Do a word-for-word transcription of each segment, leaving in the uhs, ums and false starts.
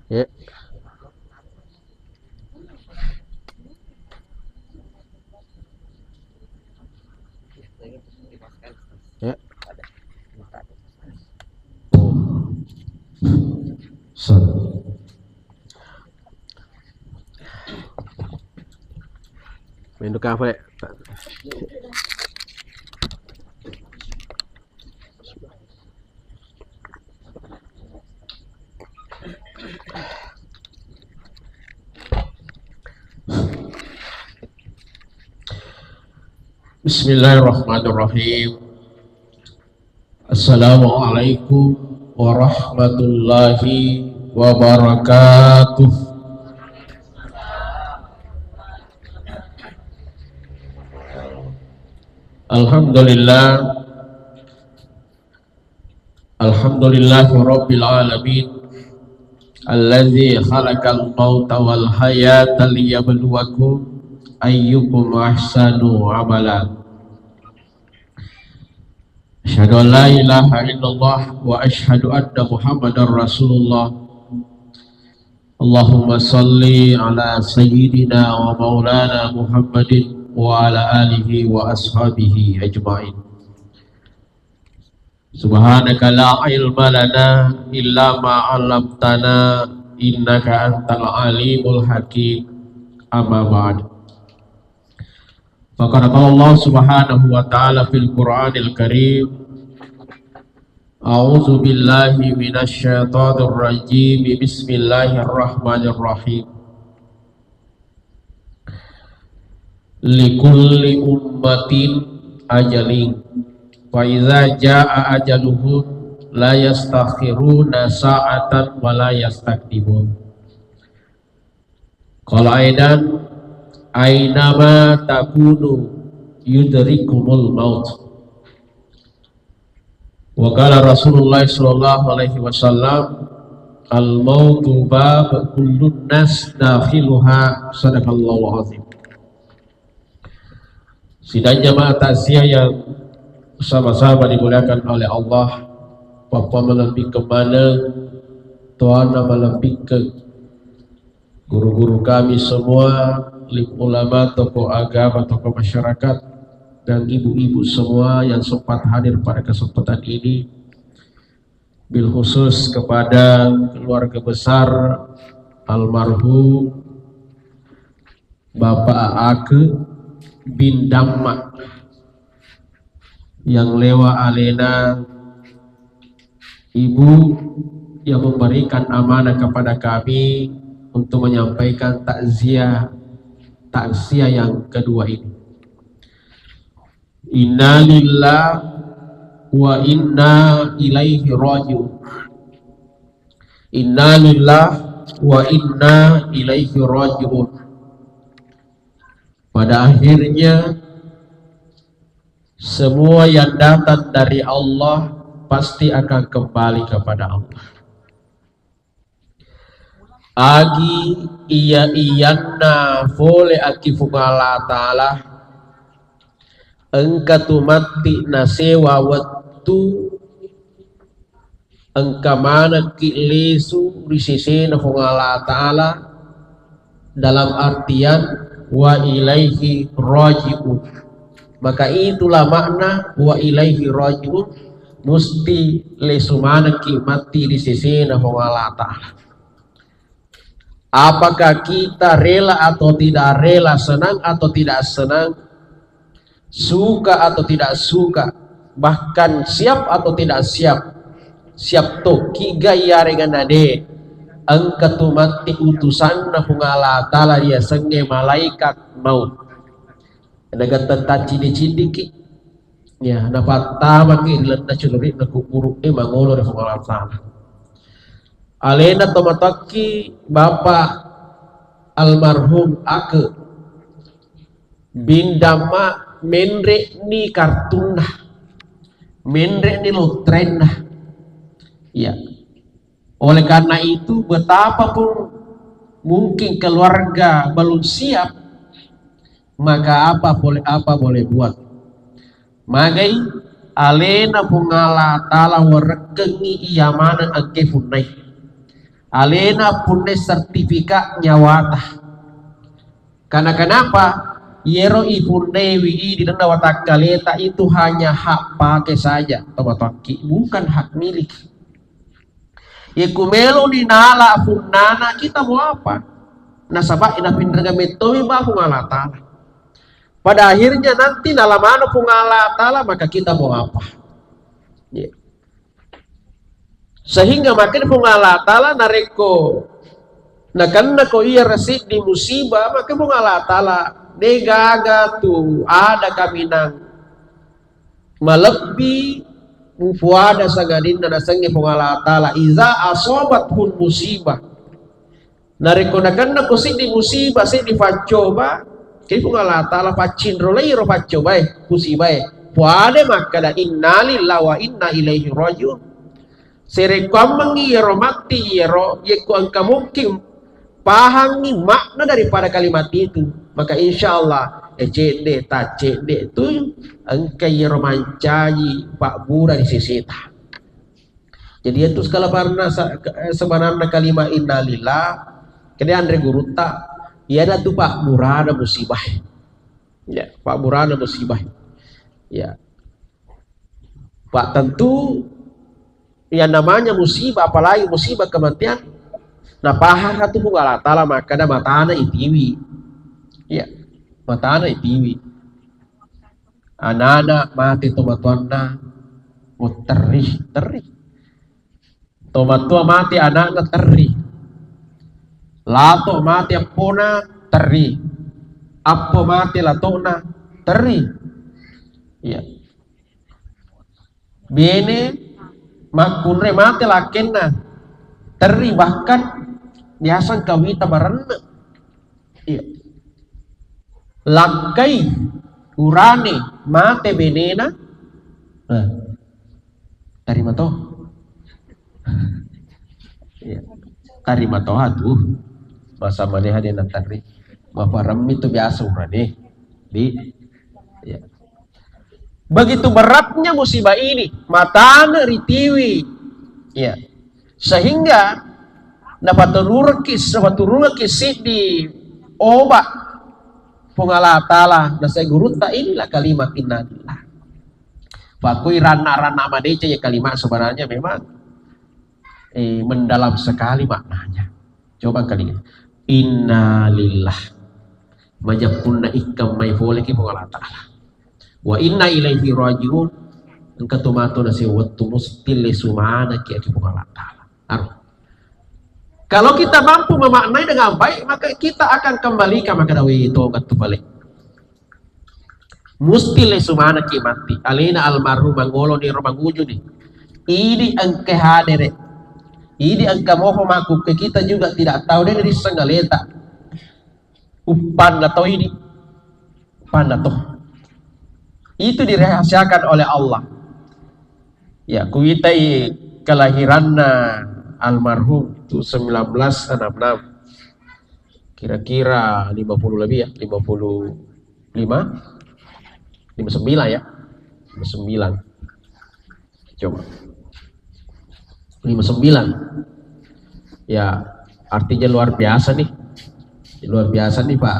Ya. Ya. Sorry. Main duka apa, Lek? Bismillahirrahmanirrahim. Assalamualaikum warahmatullahi wabarakatuh. Alhamdulillah. Alhamdulillahi rabbil alamin. Allazi khalaqal mauta wal hayata liyabluwakum ayyukum ahsanu amala. Asyhadu an la ilaha illallah wa asyhadu anna Muhammadar Rasulullah. Allahumma salli ala sayyidina wa maulana Muhammadin wa ala alihi wa ashabihi ajma'in. Subhanaka la ilma lana illa ma 'allamtana innaka antal alimul hakim. Amma ba'd. Faqad qala Allah subhanahu wa ta'ala fil Qur'anil Karim, a'udzu billahi minasy syaithanir rajim. Bismillahirrahmanirrahim. Likulli ummatin ajalin. Fa iza jaa ajaluhum la yastakhiruna sa'atan wa la yastaqdimun. Qala aidan, ainama takunu yudrikumul maut. Wa qala Rasulullah sallallahu alaihi wasallam, al mautu bab kullun nas dakhiluha. Sadaqallahul azim. Sidang jamaah takziah yang sama-sama dimuliakan oleh Allah, pappa malebbikkeng maneng, toanna malebbikkeng guru-guru kami semua, lim ulama, tokoh agama, tokoh masyarakat, dan ibu-ibu semua yang sempat hadir pada kesempatan ini, bil khusus kepada keluarga besar almarhum Bapak Ake bin Damma yang lewa alena ibu yang memberikan amanah kepada kami untuk menyampaikan takziah, takziah yang kedua ini. Innalillah wa inna ilaihi raji'un. Innalillah wa inna ilaihi raji'un. Pada akhirnya, semua yang datang dari Allah pasti akan kembali kepada Allah. Agi iya-iyanna fole aki Puang Allah Ta'ala, engka tu matti nasewa wettu, engka manekki lesu ri sesena Puang Allah Ta'ala, dalam artian wa ilaihi raji'un. Maka itulah makna wa ilaihi raji'un, musti lesu manekki matti ri sesena Puang Allah Ta'ala. Apakah kita rela atau tidak rela, senang atau tidak senang, suka atau tidak suka, bahkan siap atau tidak siap, siap tokki ga iyarega nade, engka tu matti utusanna Puang Allah Ta'ala riasengnge malaikat maut. Naga tetta ciddi-ciddiki. Ya, napattamaki ri lalenna culuri'na kuburu e mangolo ri Puang Allah Ta'ala. Alena tomatoakki Bapak almarhum Ake Bindamma menre'ni kartunna, menre'ni lotrenna. Ya. Oleh karena itu, betapapun mungkin keluarga belum siap, maka apa boleh, apa boleh buat. Magai alena Puang Allah Ta'ala warekkengi iya maneng engke punnai. Alena punnai sertifikat nyawata. Karena kenapa? Yero ipunnewi idi nenna watakkaleta itu hanya hak pakai saja, tomatoakki, bukan hak milik. Ye ku meloni nala punnana, kita mau apa? Nasaba inapinrega mettowi ba Puang Allah Ta'ala. Pada akhirnya nanti nala mano Puang Allah Ta'ala, maka kita mau apa? Ya. Sehingga makanya Puang Allah Ta'ala narekko nakenna ko iya residdi musibah, maka Puang Allah Ta'ala degaga tu ada kaminang malebbi mupuada sangadinna nasengnge Puang Allah Ta'ala, iza asobat hun musibah. Narekko nakenna ko siddi musibah, siddi paccoba, jadi Puang Allah Ta'ala paccinro lai ro paccobae, musibae. Puade makkada innalillahi wa inna ilaihi rajiun. Serekkuammengngi iyaro matti iyaro, yekko engka mungkin pahangngi makna daripada kalimat itu, maka insya Allah, eh, cedde, tak cedde tu engka iyaro mancaji pabbura di seseta. Jadi itu sekalabarna sa-, eh, sebenarnya kalimat innalillah, kene anre gurutta, iya tu pabburana musibah. Ya, pabburana musibah. Ya. Pak, tentu yang namanya musibah, apalagi musibah kematian, napaha tu Puang Allah Ta'ala makkada matana itiwi. Ya, matana itiwi. Anana mate tomatoanna, oh, terri, terri. Tomatua mate anakna, terri. Lato mate appona, terri. Appo mate latona, terri. Iya. Bene makkunrai mate lakkenna, terri, bahkan biasa engka wita marenne. Iya. Lakkai urane mate benena. Nah, tarima to. Iya. Tarima to atu. Masa maneha de natarri. Maparemmi tu biasa urane. Di. Iya. Begitu beratnya musibah ini, matana ritiwi. Ya. Sehingga napatururki, napatururki siddi oba Puang Allah Ta'ala, nasai gurutta, inilah kalimat innalillah. Pakui ranna-ranna madeceng ya kalimat sebenarnya memang, eh, mendalam sekali maknanya. Coba kali. Innalillah. Majappunna ikkeng mai pole ki Puang Allah Ta'ala. Wa inna ilaihi raji'un. Engka to matu naseng wettu musti lesu maneng ki aki Puang Allah Ta'ala. Aro. Kalau kita mampu memaknai dengan baik, maka kita akan kembali ka makkeda, "Weh, tonga tu pale." Musti lesu maneng ki matti. Alena almarhum mangolo ni ro mangujuni. Idi engka hadere. Idi engka moho makkukke, kita juga tidak tahu, de risseng aleta. Uppanna to idi. Uppanna to. Itu dirahasiakan oleh Allah. Ya, kuitai kelahiranna almarhum tu sembilan belas enam enam. Kira-kira lima puluh lebih ya, lima puluh lima, lima sembilan ya. Lima sembilan. Coba. Lima sembilan. Ya, artinya luar biasa nih. Luar biasa nih, Pak.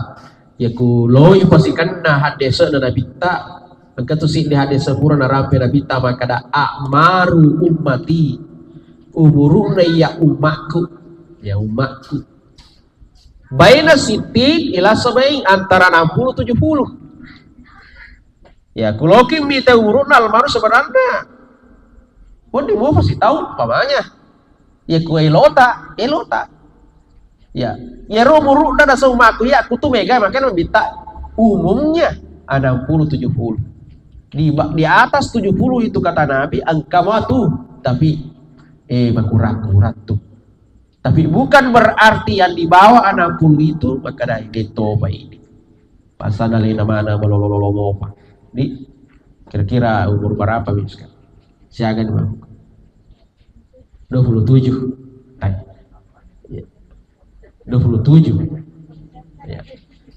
Ya ku loi pasikenna haddese'na Nabitta, engka tu siddi haddese pura narampe Nabitta makkada, "A'maru ummati." Umuruna iya ummakku. Ya, ummakku. Baina sittin ila sabain, antara enam puluh tujuh puluh. Ya, ku loki mita umuruna almarhum sebenarnya. Wedding mupa sitaung, umpamanya. Ya, ku elota, elota. Ya, ya ro umuruna naseng ummakku, ya, aku tu mega, makanya Nabitta umumnya enam puluh tujuh puluh. Di, ba-, di atas tujuh puluh itu kata Nabi, engka matu, tapi, eh, makurang-kurang tu. Tapi bukan berarti yang di bawah enam puluh itu, maka dari toba ini. Pasana lena mana malolo-lolo mopa. Di, kira-kira umur berapa mi sekarang? Siaga ni, Bang? Dua puluh tujuh. Hai. Iya. Dua puluh tujuh. Ya.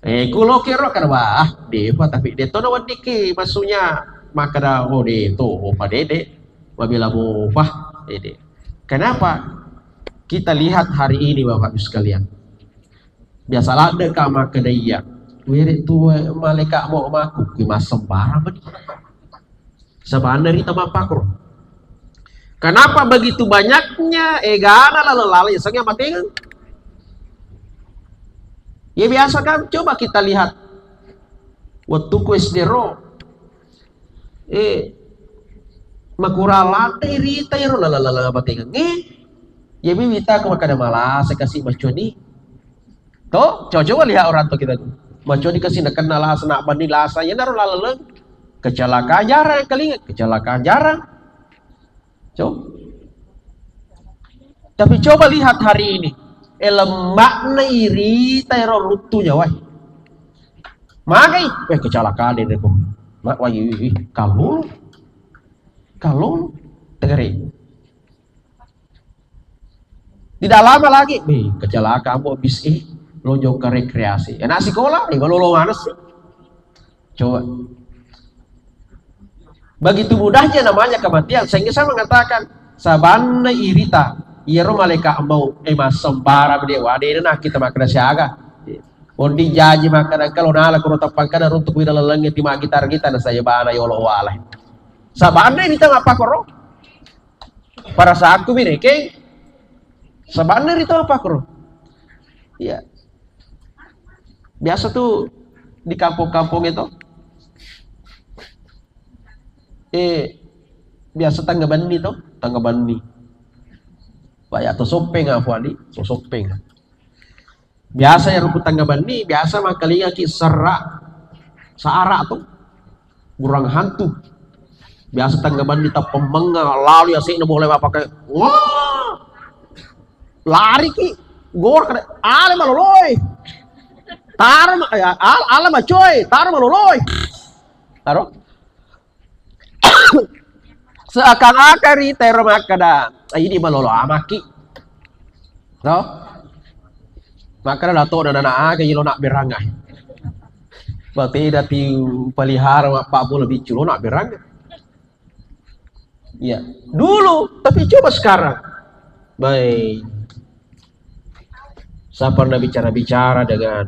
Eh, kulo kero kada, wah, depa, tapi de to na weddikki, maksudnya makkeda, oh, de to, oh, pa dede, mabela mopa, dede. Kenapa? Kita lihat hari ini, Bapak Ibu sekalian. Biasa ladde ka makkeda iya. Were tu malaika mo maku, kui massembara meni. Sabanna rita mappakro. Kenapa begitu banyaknya egana laleng-laleng, seng ya matengeng. Ya biasa kan, coba kita lihat. Waktu ku S D ro, eh, makurang ladde rita ero laleng-laleng matengeng. Eh, ya mi wita ke makkeda malasa kasi maconi. To, coba-coba lihat orang tua kita tu. Maco dikasih nak kenal lah, senak bani lah, saya naruh laleng. Kecelakaan jarang kali, kecelakaan jarang. Coba. Tapi coba lihat hari ini. Eh, lemakna irita ero ruttu nyawai. Magai, weh, kecelakaan deh, deh. Mak, wah, ih, ih, ih, kalulu. Kalulu. Tegeri. Tidak lama lagi, wih, kecelakaan, Mbok, bis, eh, lonjong ke rekreasi. Anak sekolah, eh, malolo mana sih? Coba. Begitu mudahnya namanya kematian, sehingga saya mengatakan, sabanna irita, iyaro malaikat mau, eh, massembara dia, wadena kita makkeda siaga. Ondi jaji makkeda, kalau nala kuro tappangkana runtuk wira lelengnya, tima gitar-gitar, saya bana yolo walai. Sabanna irita mappakoro. Perasaanku mi rekeng. Sabanna rito mappakro. Iya. Biasa tuh di kampung-kampung itu. Eh, biasa tangga banni to, tangga banni. Banyak to soppeng apa ni? So soppeng. Biasa ya rumput tangga banni, biasa makkalingaki serak, searak tu, burung hantu. Biasa tangga banni tappa menga, lalu ya sini boleh apa kayak, wah, lari ki, gor kada, ale maloloi, tar, ma- ya, al, ala macoi, tar maloloi, aro. Seakan-akan ri tero makkeda, "Ah, ini malolo amaki." To? Makkeda dato na anak aga ilo nak berang ai. Berarti dati pelihara mappabola biccu lo nak berang. Iya. Dulu, tapi coba sekarang. Baik. Saya pernah bicara-bicara dengan,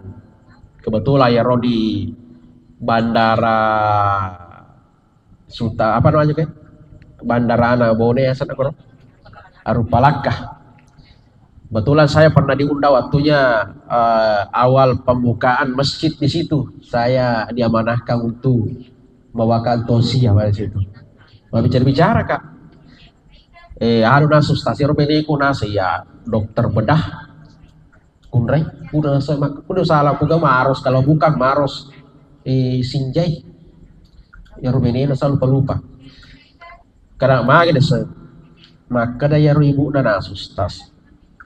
kebetulan ya, Ro, di bandara Suta, apa namanya, ke? Bandarana Bone ya, sana, Ro? Arupalakka. Kebetulan saya pernah diundang waktunya, eh, awal pembukaan masjid di situ. Saya diamanahkan untuk membawakan tausiah pada situ. Bicara-bicara, Kak. Eh, anu nasu stasi ro beneku nasa ya dokter bedah. Kunrai, udah saya mak-, udah salah kuga maros, kalau bukan maros, eh, sinjai. Ya ro benena saya lupa-lupa. Kada mage desa. Makkeda ya ro ibu na nasu stas.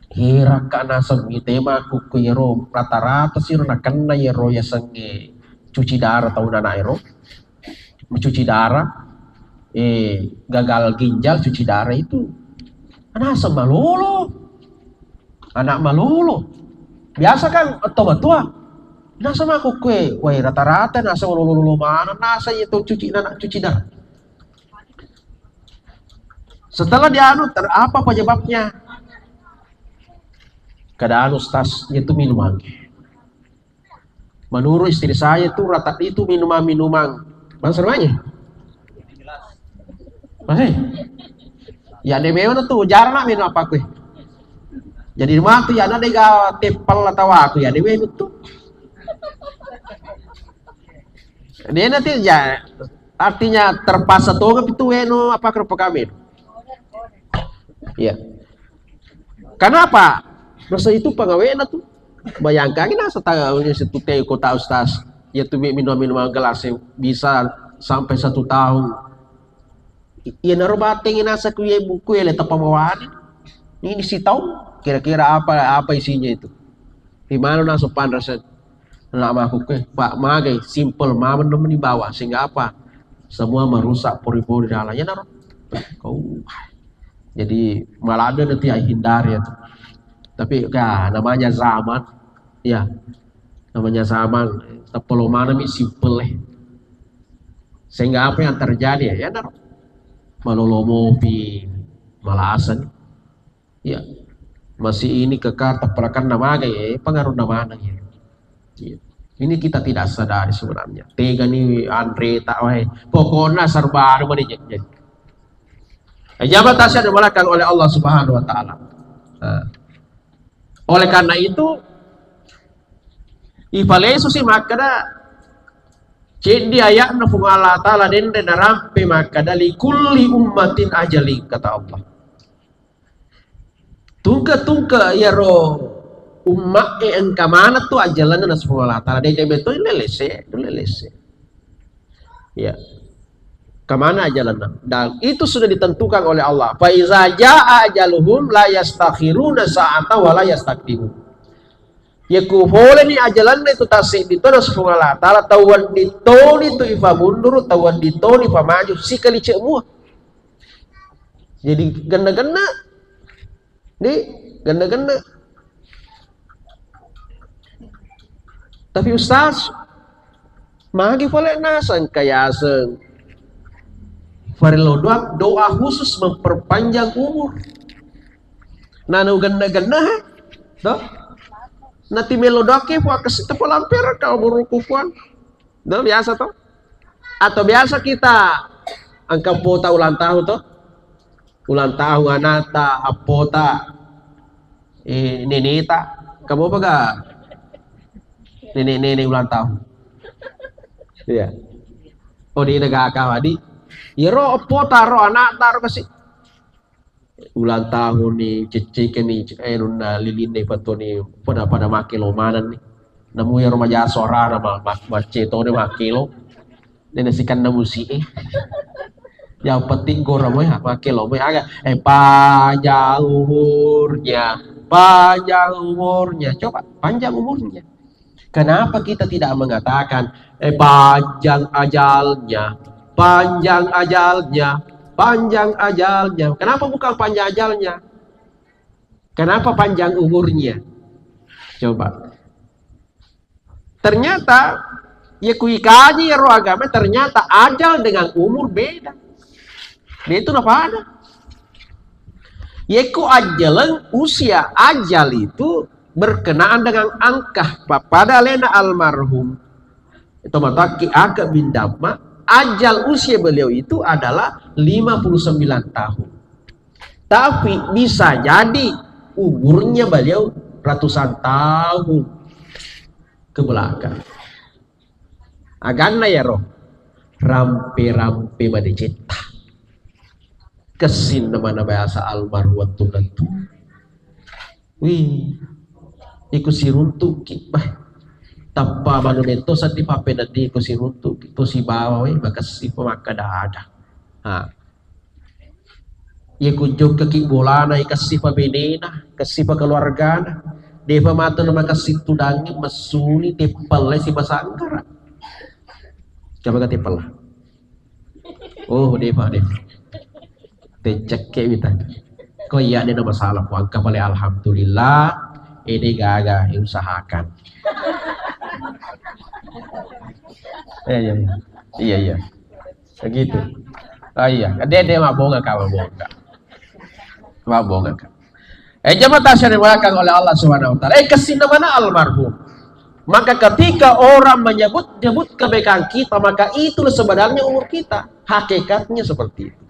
Hera ka naseng ite maku ku ya ro rata-rata siro nakenna ya ro ya senge cuci darah tau nana ero. Mencuci darah, eh, gagal ginjal, cuci darah itu. Anak asam malolo. Anak malolo. Biasa kan atau batua. Nasa mako kue, wah rata-rata nasa malolo-lolo mana nasa itu cuci anak cuci darah. Setelah dianu, ter, apa penyebabnya? Kada anu stas itu minuman. Menurut istri saya itu rata itu minuman-minuman. Bangsa namanya? Masih? Ya, de memang tu jarang nak minum apa kue. Jadi matu ya, ada dega tepal atau aku ya, de memang tu. Dia nanti ya, artinya terpaksa tuh itu weno apa kerupuk kami. Ya. Kenapa? Masa itu pengawena tuh. Bayangkan ini asa tahu situ teh kota ustaz. Ya tuh minum-minum gelas yang bisa sampai satu tahun. Iya naro bateng nasa ku ye buku ya leta pemawani. Ini si tahu kira-kira apa apa isinya itu. Di mana nasa panrasan. Nak makukkue, Pak, magai, simple, mameng meni bawa, sehingga apa? Semua merusak pori-pori dalam. Ya, naro. Kau. Jadi, malah ada nanti hindari itu. Tapi, ya, namanya zaman. Ya, namanya zaman. Tepelo mana mi simple, eh. Sehingga apa yang terjadi, ya, ya, naro. Malolo mopi, malasan. Ya. Masih ini kekar tepelakan nama, ya, pengaruh nama, ya. Iya. Ini kita tidak sadari sebenarnya. Tega nih Andre tak wae. Pokoknya serba anu mani jadi. Eh, jamaah tasyahud dimuliakan oleh Allah Subhanahu wa Ta'ala. Nah. Oleh karena itu, ifalesu si makkeda, ceddi ayatna Puang Allah Ta'ala denre narampe makkeda, "Likulli ummatin ajalin," kata Allah. Tungke-tungke iyaro umma' e engka maneng tu ajalanna nasaba Allah Ta'ala. De' jaji metto lelese, lelese. Ya. Kemana ajalanna? Dan itu sudah ditentukan oleh Allah. "Fa iza jaa ajaluhum la yastakhiruna sa'ata wa la yastaqdimun." Yakku pole ni ajalanna itu tasik di tona Puang Allah Ta'ala, tau wedding toni tu ifa mundur, tau wedding toni ifa maju, sikali cek mua. Jadi genna-genna. Di genna-genna. Tapi Ustaz, magi pole naseng kayaseng. Farello doa, doa khusus memperpanjang umur. Nanu genna-genna, he? Toh? Nati melo doa ke puakes tepo lampir ka umur kufuan. Itu biasa toh. Atau biasa kita angka pota ulang tahun toh. Ulang tahun anata, appota, eh, neneta. Kamu apa gak? Nenek-nenek ulang tahun. Iya. Oh, di negara kau, Adi. Ya ro appota, ro anata, ro kasih. Ulang tahun ni, ceceke ni, eh, nunna lilinna ipatoni, pada-pada make lo maneng ni. Namu iyaro maja suarana ma-, ma-, macetoni make lo. Nene sikanna musik e. Yang penting gora mo ya, make lo mo ya. Aga, eh, panjang umurnya, panjang umurnya. Coba, panjang umurnya. Kenapa kita tidak mengatakan, eh, panjang ajalnya, panjang ajalnya, panjang ajalnya? Kenapa bukan panjang ajalnya? Kenapa panjang umurnya? Coba. Ternyata, ya kui kaji ya roh agama, ternyata ajal dengan umur beda. Dia itu apa ada? Yekko ajaleng usia, ajal itu berkenaan dengan angka. Pa-, pada alena almarhum Tomataki Ake bin Damma, ajal usia beliau itu adalah lima puluh sembilan tahun. Tapi bisa jadi umurnya beliau ratusan tahun ke belakang. Aganna yaro, rampe-rampe madecetta. Kessinna mana bahasa almarhum wettu tentu. Wih, iku siruntuki, bah. Tappa manu metto seddi pappenedding iku siruntuki, to sibawa, weh, makessi pa makkada-ada. Ha. Iya ku jokkaki bolana, ikessi pa benena, kessi pa keluargana. Depa matu na makessi tudangi, messuni, teppelle, sibasanggara. Coba ka teppella. Oh, depa, depa. Teccekke wita. Ko iya de na masalah, ku angka pale alhamdulillah, ini gaga, usahakan. Iya, iya, iya. Iya, iya. Begitu. Ah, iya. Dia, dia mabonga ka, mabonga ka. Mabonga ka. Eh, jamaah tasyahud dimuliakan oleh Allah Subhanahu wa Ta'ala. Eh, kessinna mana almarhum. Maka ketika orang menyebut-nyebut kebaikan kita, maka itulah sebenarnya umur kita. Hakikatnya seperti itu.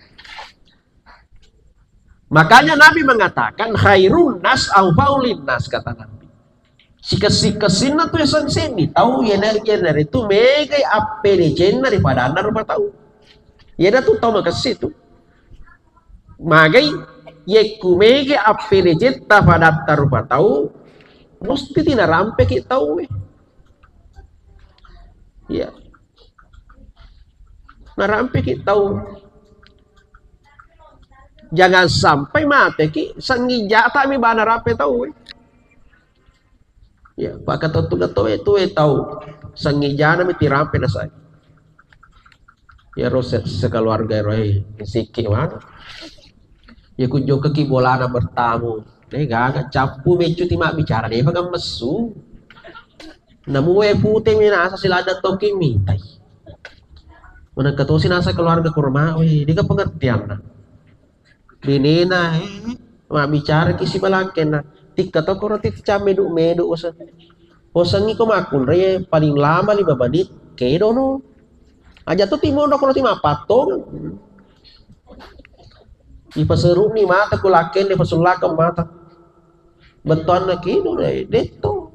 Makanya Nabi mengatakan, "Khairun nas anfa'un linnas," kata Nabi. Sikessi-kessinna tu yaseng seddi tau, iyana, iyanaritu megai appedecenna ri padanna rupa tau. Iyana tu tau makessi tu. Magai, yekku megai appedecetta padatta rupa tau, musti ti narampeki tau e. Iya. Narampeki tau. Jangan sampai mateki, sanging jatami bana rape tau e. Ya, pakkatettu-tettu e tu e tau. Sangijana mi tirampe nasai. Ya ro se-, sekeluarga ro e, sikki mana. Ya ku jokka ki bolana bertamu. De gaga cappu meccu ti mabbicara, de pa messu. Namu e pute mi nasa silada toki mitai. Manengka tosi nasa keluarga kurma, weh, de ga pengertianna. Benena, eh, mabbicara ki sibalakkenna. Tikka to koro ti camedu-medu osa. Osangi ko makkunrai paling lama lima menit, kedono. Aja tu timondo koro ti mapattong. Ipaseruni mata ku lakkenne pasullakeng mata. Bettuanna kedo, eh, detto.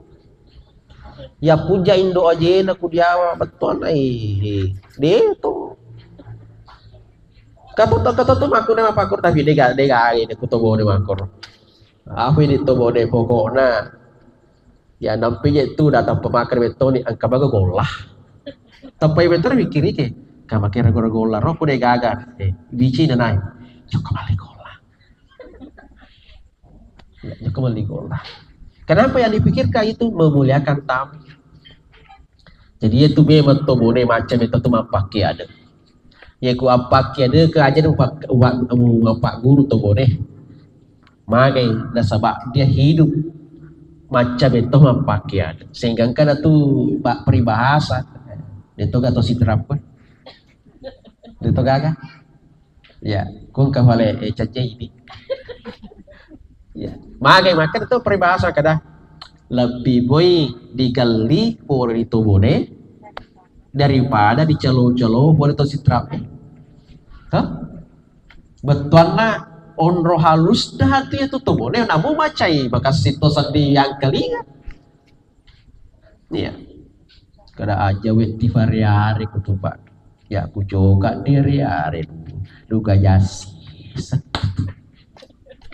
Ya puja indo ajena ku diawa bettuanna, eh, detto. Kato, kato tu makkunna mapakkoro, tapi dega, dega, ini ku tobone makkoro. Apa ini tobone pokokna? Ya nampi je tu datang pemakar betoni angka baga golla. Tampai betoni mikiri ke, kamakera gora golla, ro ku de gaga. Eh, bici nanai. Jokka male golla. Ya, jokka male golla. Kenapa yang dipikirkan itu? Memuliakan tamu. Jadi itu memang tobone macam itu tu mappake ada. Ya ku appake ada ke aja tu pak wa, wa, pak guru tobone. Magai nasaba dia hidup macam itu mappake ada. Sehingga kan tu bak peribahasa. Itu kata si terapkan. Itu gaga. Ya, kun kafale, eh, cacce ini. Ya, magai makkeda tu peribahasa kada lebbi boi digalli pole ri tobone daripada dicalo-calo pole to sitrape. Hah? Bettuanna onro halus dah tu ya tu tobone namu macai bakassi to seddi yang kelinga. Iya. Kada aja wetti fare-are kutupa. Ya kucoka di are-are du, duga jasi.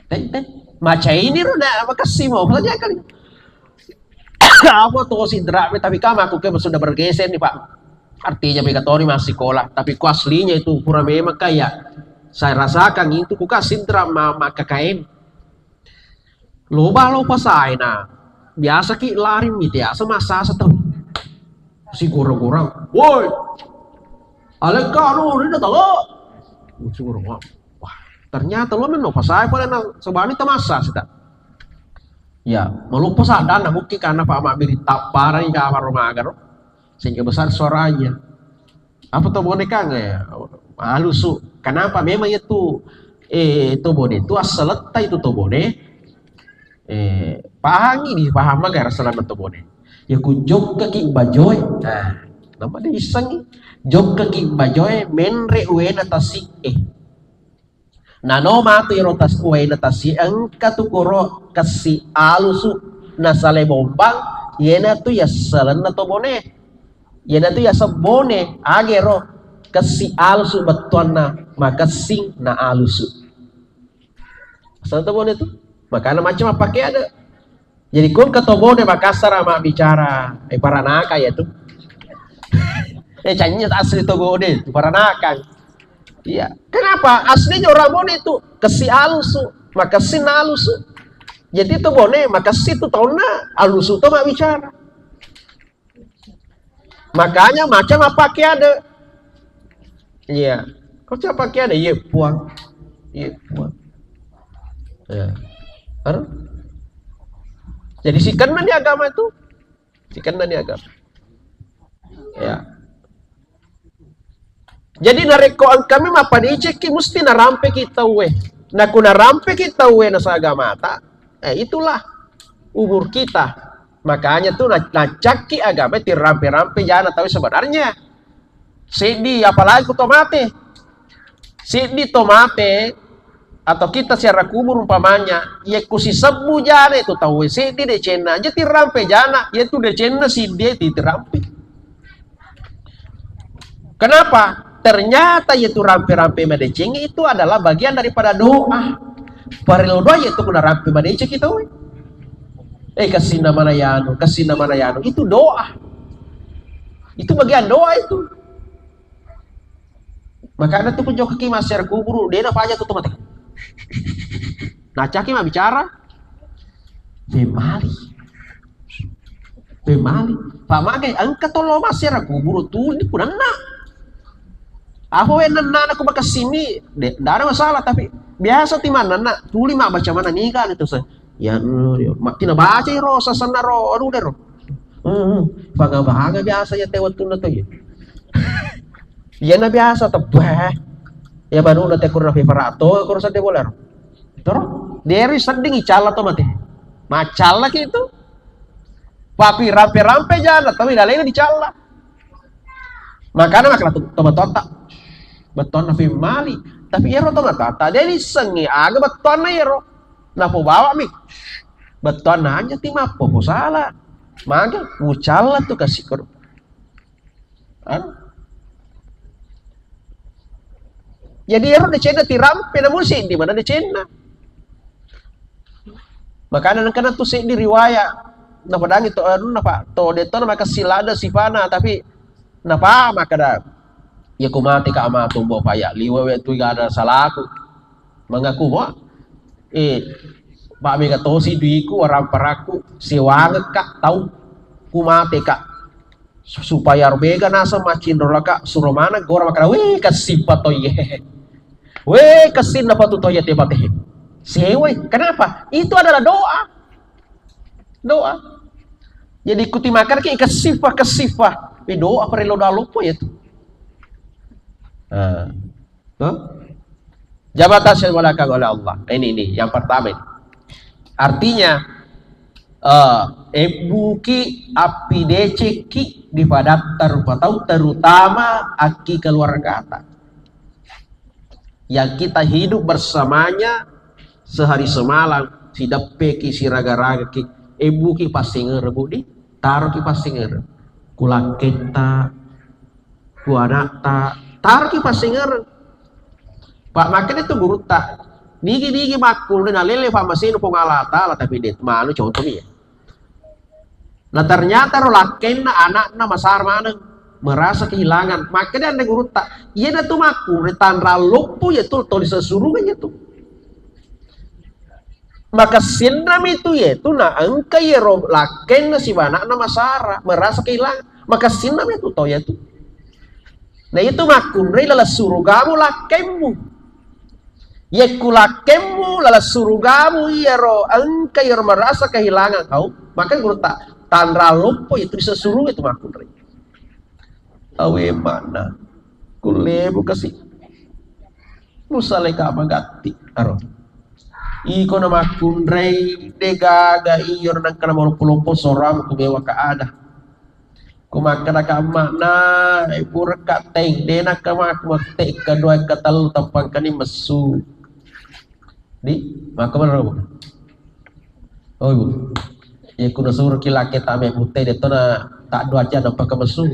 Teh, teh. Maca ini ro na makassi mau belajar kali. Apa tuh si drama tapi kamu aku ke sudah bergeser nih Pak. Artinya mereka toni masih sekolah, tapi ku aslinya itu pura memang kayak saya rasakan itu ku kasih drama maka kain. Loba lo pasae na. Biasa ki lari mite asa massasa tau. Si gora-gora. Woi. Alekka anu rina talo. Si gora-gora. Wah, ternyata lo menno pasae pale na sebani tamassa sita. Ya, maloppo saddanna mungkin karena Pak Makbiri tapparani ka faro magaro. Sehingga besar suaranya. Apa tobone kang? Eh, alusu. Kenapa? Memang itu, eh, tobone itu assaletta itu tobone. Eh, pahangi di paham aga assalna tobone. Ya ku jokka ki bajoe. Nah, nama diissengi? Jokka ki bajoe menre uena tasi. Eh. Nano matu ero tas-, uwaina tasi engka tu koro kessi alusu nasale bombang, iyanatu yassalenna tobone. Iyanatu yaseng bone, agero kessi alusu bettuanna makessing na alusu. Asal tobone tu, makana macam apa ke ada. Jadi kun ketobone Makassar mabbicara, eh, paranaka ya tu. Eh, canya asli tobone tu paranaka. Iya. Kenapa? Aslinya orang Bone itu kesi alusu, makessi na alusu. Jadi itu Bone makessi itu taunna alusu itu mabbicara. Makanya macam apa ke ada. Iya. Kau siapa ke ada? Iya, puang. Iya, puang. Ya. Kan? Jadi si kena di agama itu. Si kena di agama. Ya. Jadi narekko engkami mappadecekki musti narampeki tauwe. Naku narampeki tauwe nasaga mata, eh, itulah umur kita. Makanya tu na-, nacakki agama tirampe-rampe jana tauwe sebenarnya. Seddi apalagi ku to mate. Seddi to mate atau kita siara kubur umpamanya, yekku sisebbu jana itu tauwe seddi decenna, aja tirampe jana, yaitu decenna siddi itu tirampe. Kenapa? Ternyata yaitu rampe-rampe madeceng itu adalah bagian daripada doa. Parellu doa yaitu kuna rampe madeceng kita, weh. Eh, kasih nama yanu, kasih nama yanu. Itu doa. Itu bagian doa itu. Makanya tu kunjo kaki masyarakat kubur, dia nak aja tuh mata. Nacaki mah bicara. Dia mali. Pemali. Pamagai engka tolo masera kuburu tuli punanna. Apa we nannana ku makessini, de, ndak ada masalah, tapi biasa ti mananna tuli ma baca mana niga gitu se. Ya, mm, yo. Makina baca ro sasanna ro, anu dero. Hmm, banga-banga biasa ya te wettunna to ya. Iyana biasa tebbe. Ya manuna te kurna fifarato, kursa de boleh. Toro, deri sedding icalla to mate. Macalla ki itu. Papi rampe-rampe jana, tapi lalena dicalla. Makana makana to, to matotta. Bettuanna femmali. Tapi ero to matotta, de nissengi aga bettuanna ero. Napo bawa mi. Bettuanna anja ti mappo po sala. Maga ucalla tu kasikoro. Anu. Jadi ero decenna tirampe namu seddi mana decenna. Makana nengkana tu seddi riwaya. Napadangi to anu napa to detto na makassi lada sifana, tapi napa makada ya ku mati ka ama tumbo paya liwa we tu gada salaku. Mangaku mo eh, pak mega tosi duiku waramparaku sewangekka tau ku mati ka. Su-, supaya ro mega naseng maccinrolaka, suro maneng gora makkeda, "Weh, kessippa toye." Weh, kessinna patu toye te mate. Sewai. Kenapa? Itu adalah doa. Doa. Jadi ikuti makan ke kessippa, kessippa. Eh, doa perlu doa lupa ya tuh. Nah. Tuh. Jabatan saya dimuliakan oleh Allah. Nah, ini, ini yang pertama ini. Artinya, eh, ebbuki, appidecekki di padatta rupa tau, terutama akki keluargata. Yang kita hidup bersamanya sehari semalam, sideppeki, siraga-ragaki, ebbuki passingereng, Bu, di, taroki passingereng. Ku lakketta, ku anatta, taroki passingereng. Pak, makkeda tu gurutta, nigi-nigi makkunrai nalele pammasena Puang Allah Taala, tapi de manu contohnya. Nah, ternyata ro lakkenna anakna masara maneng, merasa kehilangan. Makkeda anre gurutta, iyana tu makkunrai tanra loppo ya tu, toli sesurungan ya tu. Makessinnami tu yetu na engka iyaro lakkenna siba anakna masara, merasa kehilangan. Makessinnami tu tau yetu. Na itu makkunrai laleng surugamu lakkemmu. Yekku lakkemmu laleng surugamu iyaro engka iyaro merasa kehilangan kau, maka gurutta tanra loppo itu bisa suruga itu makkunrai. Awe mana? Kulebu kasi. Musaleka magatti. Aro. Iko na makkunrai, de gaga iyo nangkana maloppo-loppo soramu kumewa ka ada. Ku makkeda ka amma'na, e, pura ka teng, de nakka makku matte kedua katellu tappangkani messu. Di, makko mana, Bu? Oh, Ibu. Iya, ku nasuroki lakke tame putte, de tona tak dua aja nampak ke messu.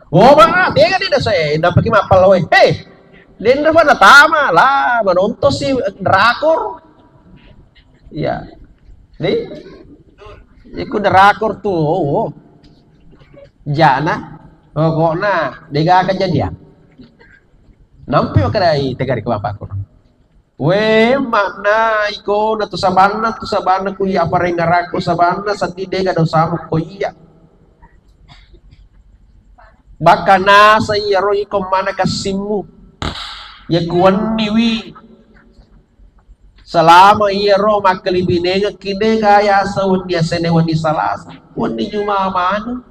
Oh, mana? Tega di desa, eh, nampak ki mapal, weh. Hei, dendra mana tama lah, menonton si drakor. Iya. Di, iku drakor tu, oh, oh. Jana, pokokna, dega akan jadi ya. Nampi makkeda i tegari ke bapakku. We, makna iko na tu sabanna, tu sabanna ku iya parengarakku sabanna, seddi dega dosamu ko iya. Bakka nasa iyaro iko mana kassimmu. Ya kuwenni wi. Selama iyaro makkalibinengekki, de gaya asa wenni asene wenni Salasa, wenni Juma maneng.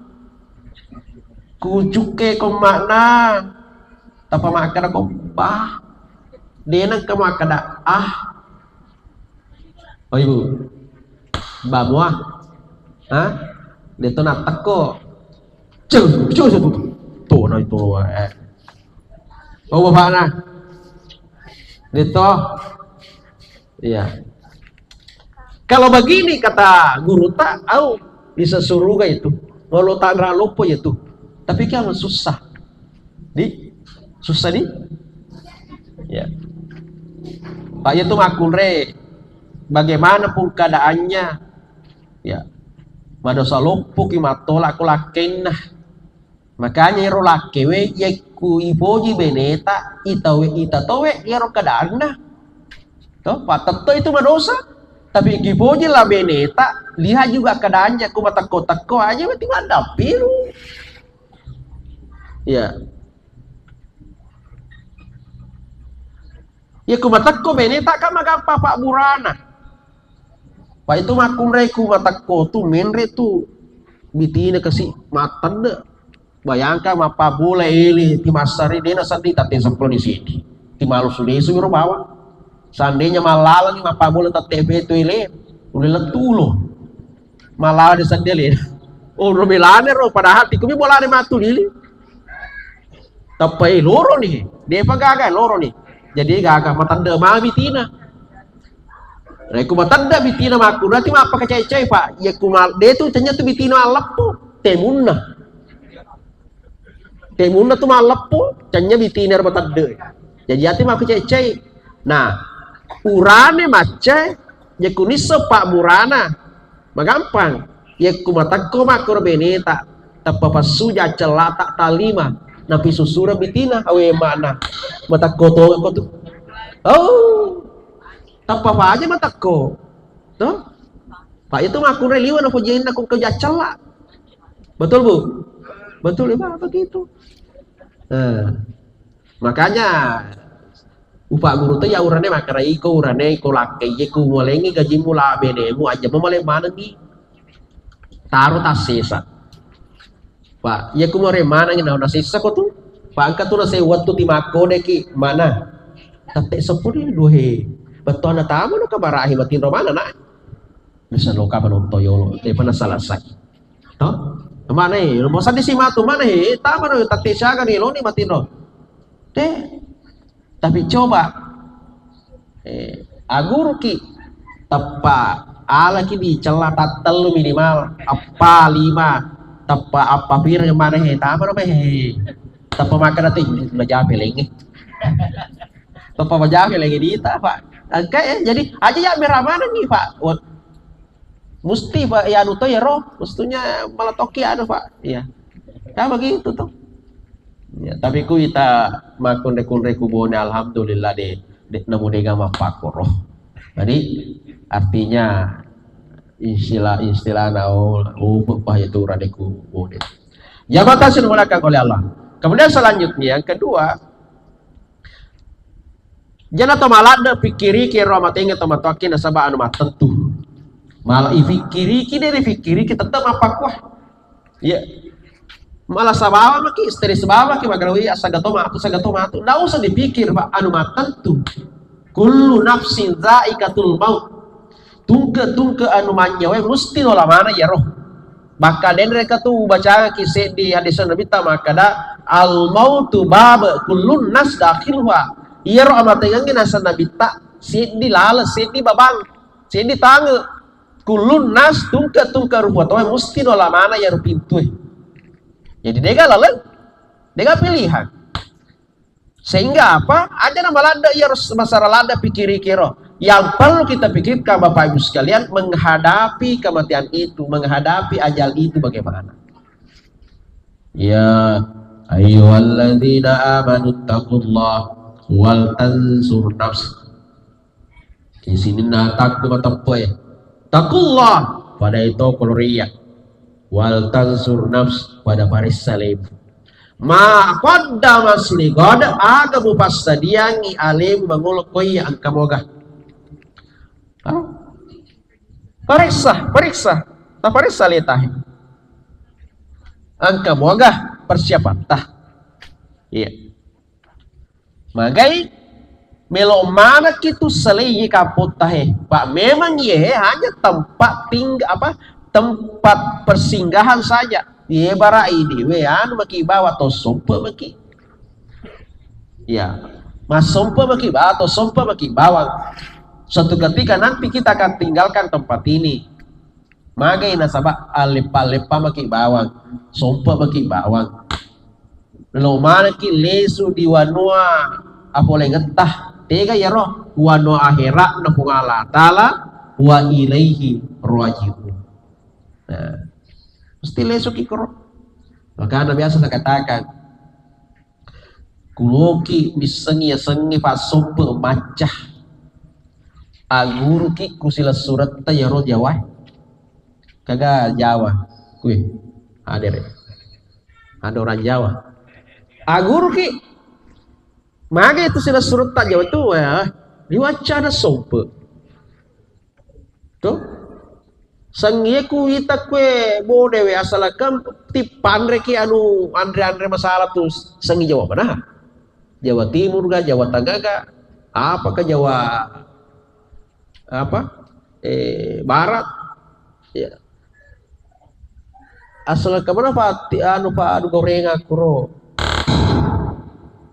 Kucukke ko makna, tapa makkeda ko bah. De nengka makkeda ah. Oh, Ibu. Mbak Muah. Hah? De to nattekko. Ceng, ceng, ceng, tuh. Tuh, nah itu, eh. Oh, bapakna. De to. Iya. Kalau begini kata guru ta, au, bisa suruga itu. Kalau tanra loppo itu. Tapi kan susah. Di, susah di. Ya. Pak, ya tuh makkunrai. Bagaimanapun keadaannya, ya. Madosa loppo ki matolak ko lakkenna. Makanya ero lakkewe, yekku ipoji beneta, itawe, ita towe, ero keadaanna. To, pattetto itu madosa. Tapi kipoji la beneta, lihat juga keadaannya, ku matekko-tekko aja berarti maddapiru. Ya. Ya ku matekko beneta kan magampang pabburana. Pak itu makkunrai ku matekko tu menre tu bitina kasi matedde. Bayangkan mappabola ele ti massari dena sedding tette seppulo ni sidi. Ti malu sude sumiro bawang. Seandainya mallalani mappabola tette pe tu ele, ulle lettu ulo. Mallala de sedding ele. Oh, ro melane ro padahal tikumi bolane matu lili. Tappai loro ni, depa gaga loro ni. Jadi gaga matedde mami tina. Rekku matedde bitina makkunrai ti mappakacai-cai, Pak. Iya ku mal-, de tu tanya tu bitina malleppo, temunna. Temunna tu malleppo, tanya bitina ro matedde. Jadi ati mappakacai-cai. Nah, urane macca, iya ku nisseng pabburana. Magampang. Iya ku matekko makkoro beneta, tappa passuja cellata talima. Napi susura bitina, awe mana. Matekko to ko tu. Oh. Tappa paja matekko. Toh? Pak itu makkunrai liwa na pojainna ku kejaccella. Betul, Bu? Betul, ya, Pak, begitu. Nah, makanya upa guru tuh ya urane makara iko, urane iko lakke, je ku molengi gajimu la benemu aja mau male manengi. Taro tassesa. Pak, iya ku more manengi na sessa ko tu. Pak engka tu na sewwa tu ti makkodeki mana? Tette seppulo dua he. Bettuanna tama no kabarahi matinro mana nak? Bisa loka penonton yolo, eh pernah selesai. Toh? Mana eh, mau sadde si matu mana eh, tama no tette siaga ni loni matinro. Te, tapi coba eh, aguruki teppa alaki di cella tattellu minimal appa lima teppa appa pira yang mana he tama no he teppa makan nanti majape lenge teppa majape lenge dita pak engka ya jadi aja ya merah mana nih pak Wah, musti pak ya anu to ya roh mestinya malah toki anu pak iya ya begitu tuh Ya, tapi ku ita makkunre-kunre ku Bone, alhamdulillah de, de nemu dega mappakoro. Jadi artinya istilah-istilah nau upe pa itu radeku Bone. Jabatan sudah mulakan oleh Allah. Kemudian selanjutnya yang kedua, jana to maladde pikkiriki ro matenge to matoakki nasaba anu mattentu. Malah ifikkiriki de rifikkiriki tetap mappakkuah. Iya. Malah sabawa maki, stres bawa maki, magarawi asaga to matu, saga to matu. Ndak usah dipikir, Pak. Anu mattentu. Kullu nafsin zaikatul maut. Tungke-tungke anu manyawa musti no lamana ya roh. Maka denre ka tu baca ki seddi hadis Nabi ta makada al mautu bab kullun nas dakhilha. Iya roh amatengangi nasa Nabi ta seddi lala seddi babang seddi tange. Kullun nas tungke-tungke rupa tauwe musti no lamana iyaro pintue. Jadi dega laleng, dega pilihan. Sehingga apa? Aja na maladde iyaro s-, masara ladde pikiri kiro. Yang perlu kita pikirkan Bapak Ibu sekalian menghadapi kematian itu, menghadapi ajal itu bagaimana? Ya ayyuhalladzina amanu taqullaha wal tanzur nafs Sininna takku mateppe'e. Takullah pada itu koloriya. Wal tansur nafs pada parissa lebu. Ma qaddamas ligod aga mupassadiangi alemu mangolo koiya engka moga. Hah? Parissa, parissa. Taparissa letahe. Engka moga persiapanta. Iya. Magai melo manaki tu selei kamputta he. Pak memang ye hanya tempat ting apa tempat persinggahan saja. Ye bara ini we anu maki bawa to sompe maki. Ya, mas sompe maki bawa to sompe maki bawang. Suatu ketika nanti kita akan tinggalkan tempat ini. Magai nasaba aleppa-leppa maki bawang, sompe maki bawang. Lo manaki lesu di wanua apolengetta. Tega yaro wanua akhirat na Puang Allah Ta'ala wa ilaihi raji'un. Nah, mesti lesu ki koro. Makanya biasa saya katakan, Kuloki missengi yasengnge passompe macca. Aguruki ku silessuretta yaro Jawa. Kaga Jawa. Kui. Adere. Ada orang Jawa. Aguruki. Mage tu silessuretta Jawa tu, ya. Diwaccana sompe. Tuh. Sengie ku wita kue bode we, asalakang tippanreki anu anre-anre masalah tu sengi Jawa mana? Jawa Timur ga, Jawa Tengah ga, apa ke Jawa apa? Eh, Barat. Ya. Asal kemana Pak ti-, anu Pak anu gorengan kuro?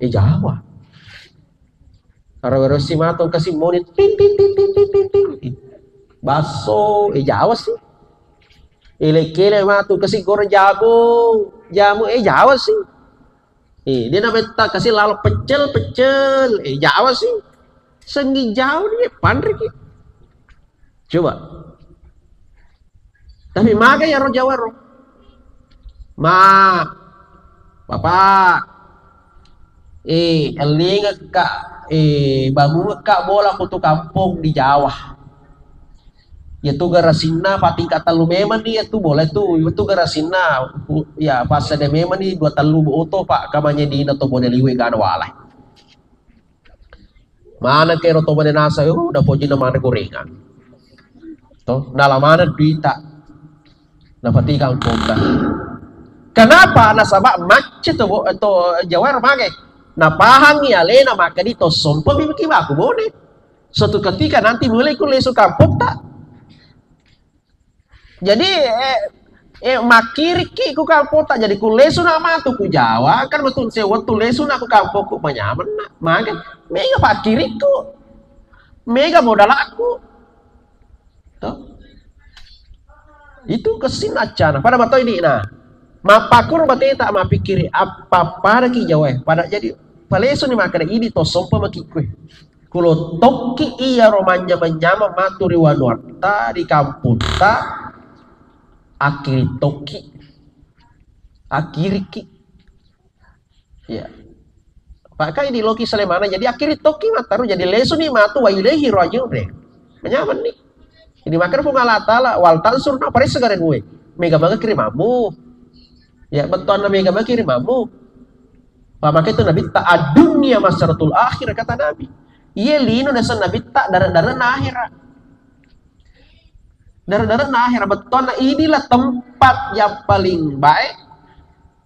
Eh, Jawa. Rawero si matong kasi moni ting ting ting ting ting ting ting. Baso, eh, Jawa sih. Ilekele matu kasi goreng jamu, jamu, eh, Jawa sih. Eh, dia namanya tak kasi lalo pecel, pecel, eh, Jawa sih. Sengi Jawa dia panriki. Coba. Tapi maga yaro Jawa ro. Ma, Bapak, eh, ellingekka, eh, bangungekka bola kutu kampong di Jawa. Yatu garasinna patingkat tellu memang ni yatu bola tu, yatu garasinna, ya, pas ada memang ni dua tellu oto, Pak, kamanya dina to bone liwe gana walai. Maneng kero to bone nasa, oh, udah pojina maneng gorengan. To, nala maneng duita. Napati kampongta. Kenapa? Nasaba macce to, bo-, to Jawa mage. Napahangi alena makkeda to sompe mi ki baku bone. Suatu ketika nanti mulai ku lesu kampongta. Jadi, eh, eh, makkirikki ku kampota. Jadi, ku lesu na matu ku Jawa, kan betul sewettu lesu na ku kampokku, manyameng na. Maga, mega pakkirikku. Mega modalakku. Toh? Itu kessin accana. Pada matoi di na. Mappakuru bateta mappikkiri, apa pada ki Jawa, eh. Pada jadi, palesu ni makkeda, idi to sompa maki kue. Kulo tokki iyaro manyameng-nyameng matu ri wanuatta, ri kamputta, akkiri tokki. Akkirikki. Iya. Pakkai di loki Salemana, jadi akkiri tokki mattaru, jadi lesuni matu wa ilaihi raji'un, deh. Manyameng ni. Jadi makkeda Puang Allah Taala, wal tansur na paressa gare gue. Mega mega kiri mamu. Ya, bettuanna mega mega kiri mamu. Pak maka itu Nabi ta ad-dunya masratul akhir kata Nabi. Iya lino desa Nabi ta dare-dare na akhirat. Dare-dare na akhirat bettuanna inilah tempat yang paling baik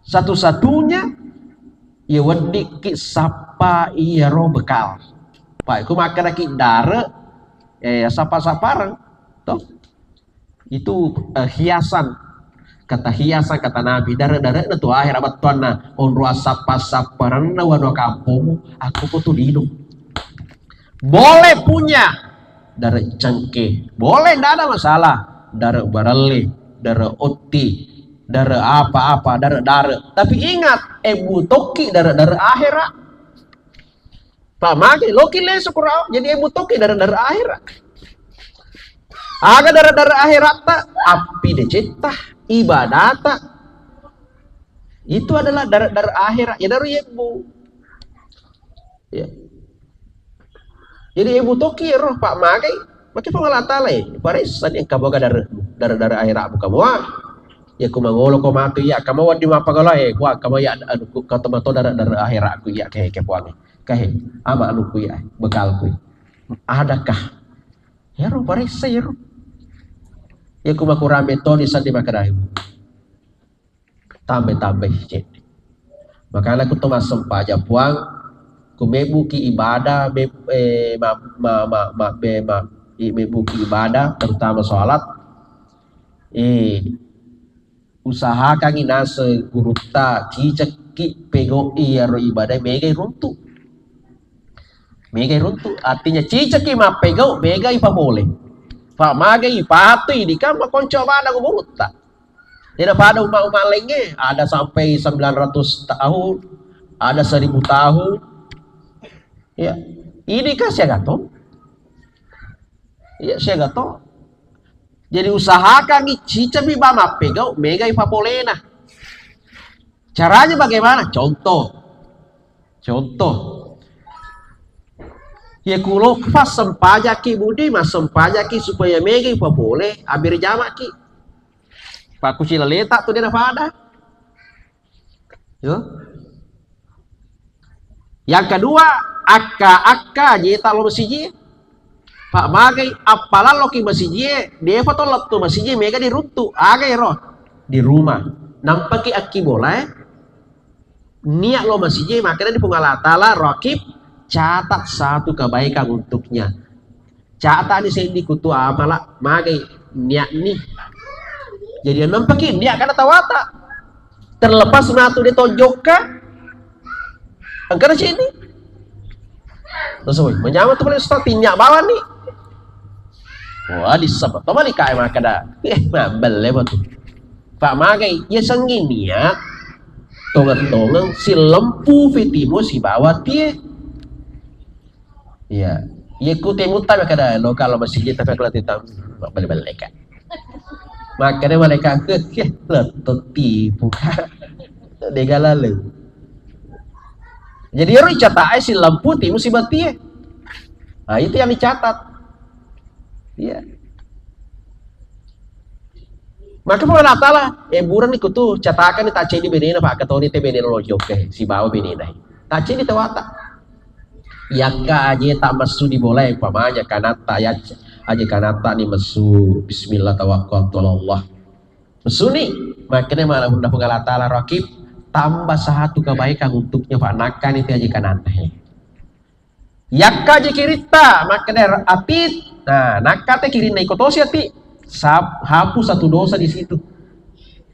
satu-satunya ya weddikki sappa iyaro bekal. Pak, ku makanaki dare, eh, sappa-sappareng. Toh? Itu, eh, hiasan. Kata hiasan, kata Nabi, dare-dare'na tu akhirat bettuanna, onro assappa-sapparenna wanua kampongmu, aku ko tu lino. Boleh punya dare cengke, boleh, ndak ada masalah. Dare barelle, dare otti, dare apa-apa, dare-dare. Tapi ingat, eh, butokki dare-dare akhirat. Pak mage loki lesu kurao, jadi ebu toki dare-dare akhirat. Aga dare-dare akhiratta, appi decetta, ibadata. Itu adalah dare-dare akhirat, ya dare ebu. Ya. Jadi ebu toki roh Pak mage, maki Puang Allah Taala, eh, paressa ni engka boga dare, dare-dare akhirat buka mua. Ya ku mangolo ko matu iya, kama wadi mapagala, eh, kuwa kama ya, anu, ku, kata mato dare-dare akhirat ku iya ke, ke Puang. Kahe, ama anuku ya, bekalku. Adakah? Yaro paressa yaro. Ya ku makurame toni sandi makarahi. Tambe-tambe cedde. Makana ku to massempajang Puang, ku mebuki ibadah, me-, eh, ma-, ma-, ma-, ma-, be-, ma-, i-, mebuki ibadah, terutama sholat. Eh, usahakangngi naseng gurutta, cicekki pegau'i iyaro ibadah, megai runtu. Megai runtu. Artinya, cicekki mappegau, megai papole. Fa magai patui dikang makonco bana gurutta. Tidak pada umat-umat lainnya, ada sampai sembilan ratus tahun, ada seribu tahun. Ya, ini kan siaga to. Iya, siaga to. Jadi usahakan ni cicami ba mappegau, megai papolena. Caranya bagaimana? Contoh. Contoh. Ye kulo passempajaki budi, massempajaki supaya mega ipapole, abbere jamaki. Pakkucila leta tu de napada. Yo. Yang kedua, akka-akka jeta lo masiji. Pak magai appalalloki masiji, depa to lettu masiji mega diruntu. Aga ero? Di rumah. Nampaki akki bola, eh. Niat lo masiji, makanya di Puang Allah Ta'ala, rakib, catat satu kebaikan untuknya. Catat ni seddi kutu amala, magai niat ni. Jadi nampaki niat kana tawata. Terlepas natu de tojokka, engkana seddi. Terus, woi, manyameng tu paling ustaz, niat bawang ni. Wah, disebut. Toma lika makkeda. Eh, mabelle betul. Pak magai, ya senggi niat. Tongeng-tongeng, silempu fitimu sibawa tie. Iya. Iya ku temu ta kada lo kalau masih kita kalau kita balik-balik kan. Makanya mereka ke ke lettu tipu kan. Dega lalu. Jadi ero dicatat ai silempu timu sibawa tie. Nah, itu yang dicatat. Iya. Maka Puang Allah Ta'ala, eh, burani kutu, catakan ni tacedi benena, Pak, ketoni te benena lo jokke, sibawa benena. Tacedi tawata. Yakka aje tak messu di bola, umpamanya kanatta, ya, aje kanatta ni messu, bismillah tawakkaltu ala Allah. Messu ni, makanya mana Puang Allah Ta'ala rakib, tambah satu kebaikan untuknya, Pak, nakka ni te aje kanatta. Yakka je kiritta, makkeda atit. Nah, nakka te kirinna iko tosi ati. Sa-, hapus satu dosa di situ.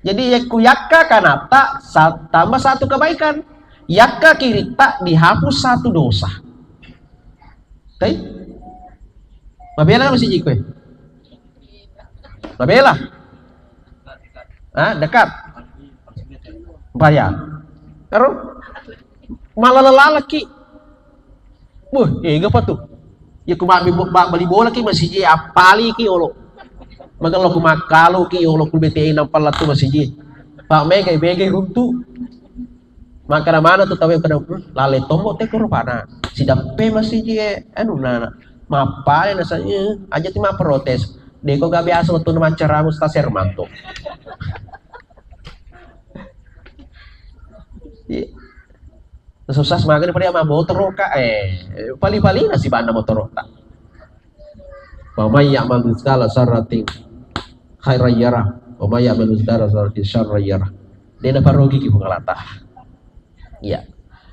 Jadi, yakku yakka kanatta, sa-, tambah satu kebaikan. Yakka kiritta dihapus satu dosa. Oke? Mabela masih jiko, eh? Mabela? Ah, dekat. Bayar. Karo? Malah lelalaki. Wah, eh, apa tuh? Ya, ku mabbi-, ba-, bali bola ki masih je, apali ki olo. Magello ku makkalo ki olo, ku B T E enam puluh tu masih je. Pak mega, mega runtu. Makkeda mana tu tawwe kada, "Hmm, lale tombo te koro pana." Sidappe masih je, anu nana. Mappale nasanya, aja ti mapprotes. Deko gak biasa waktu macaramu staser mantu. Iya. Susah semangat pada ama motor ka, eh, pali-pali nasi banda motor ka. Wa may ya'mal mitsqala dzarratin khairan yarah, wa may ya'mal mitsqala dzarratin syarran yarah. Dena parogi ki Puang Allah Ta'ala. Iya.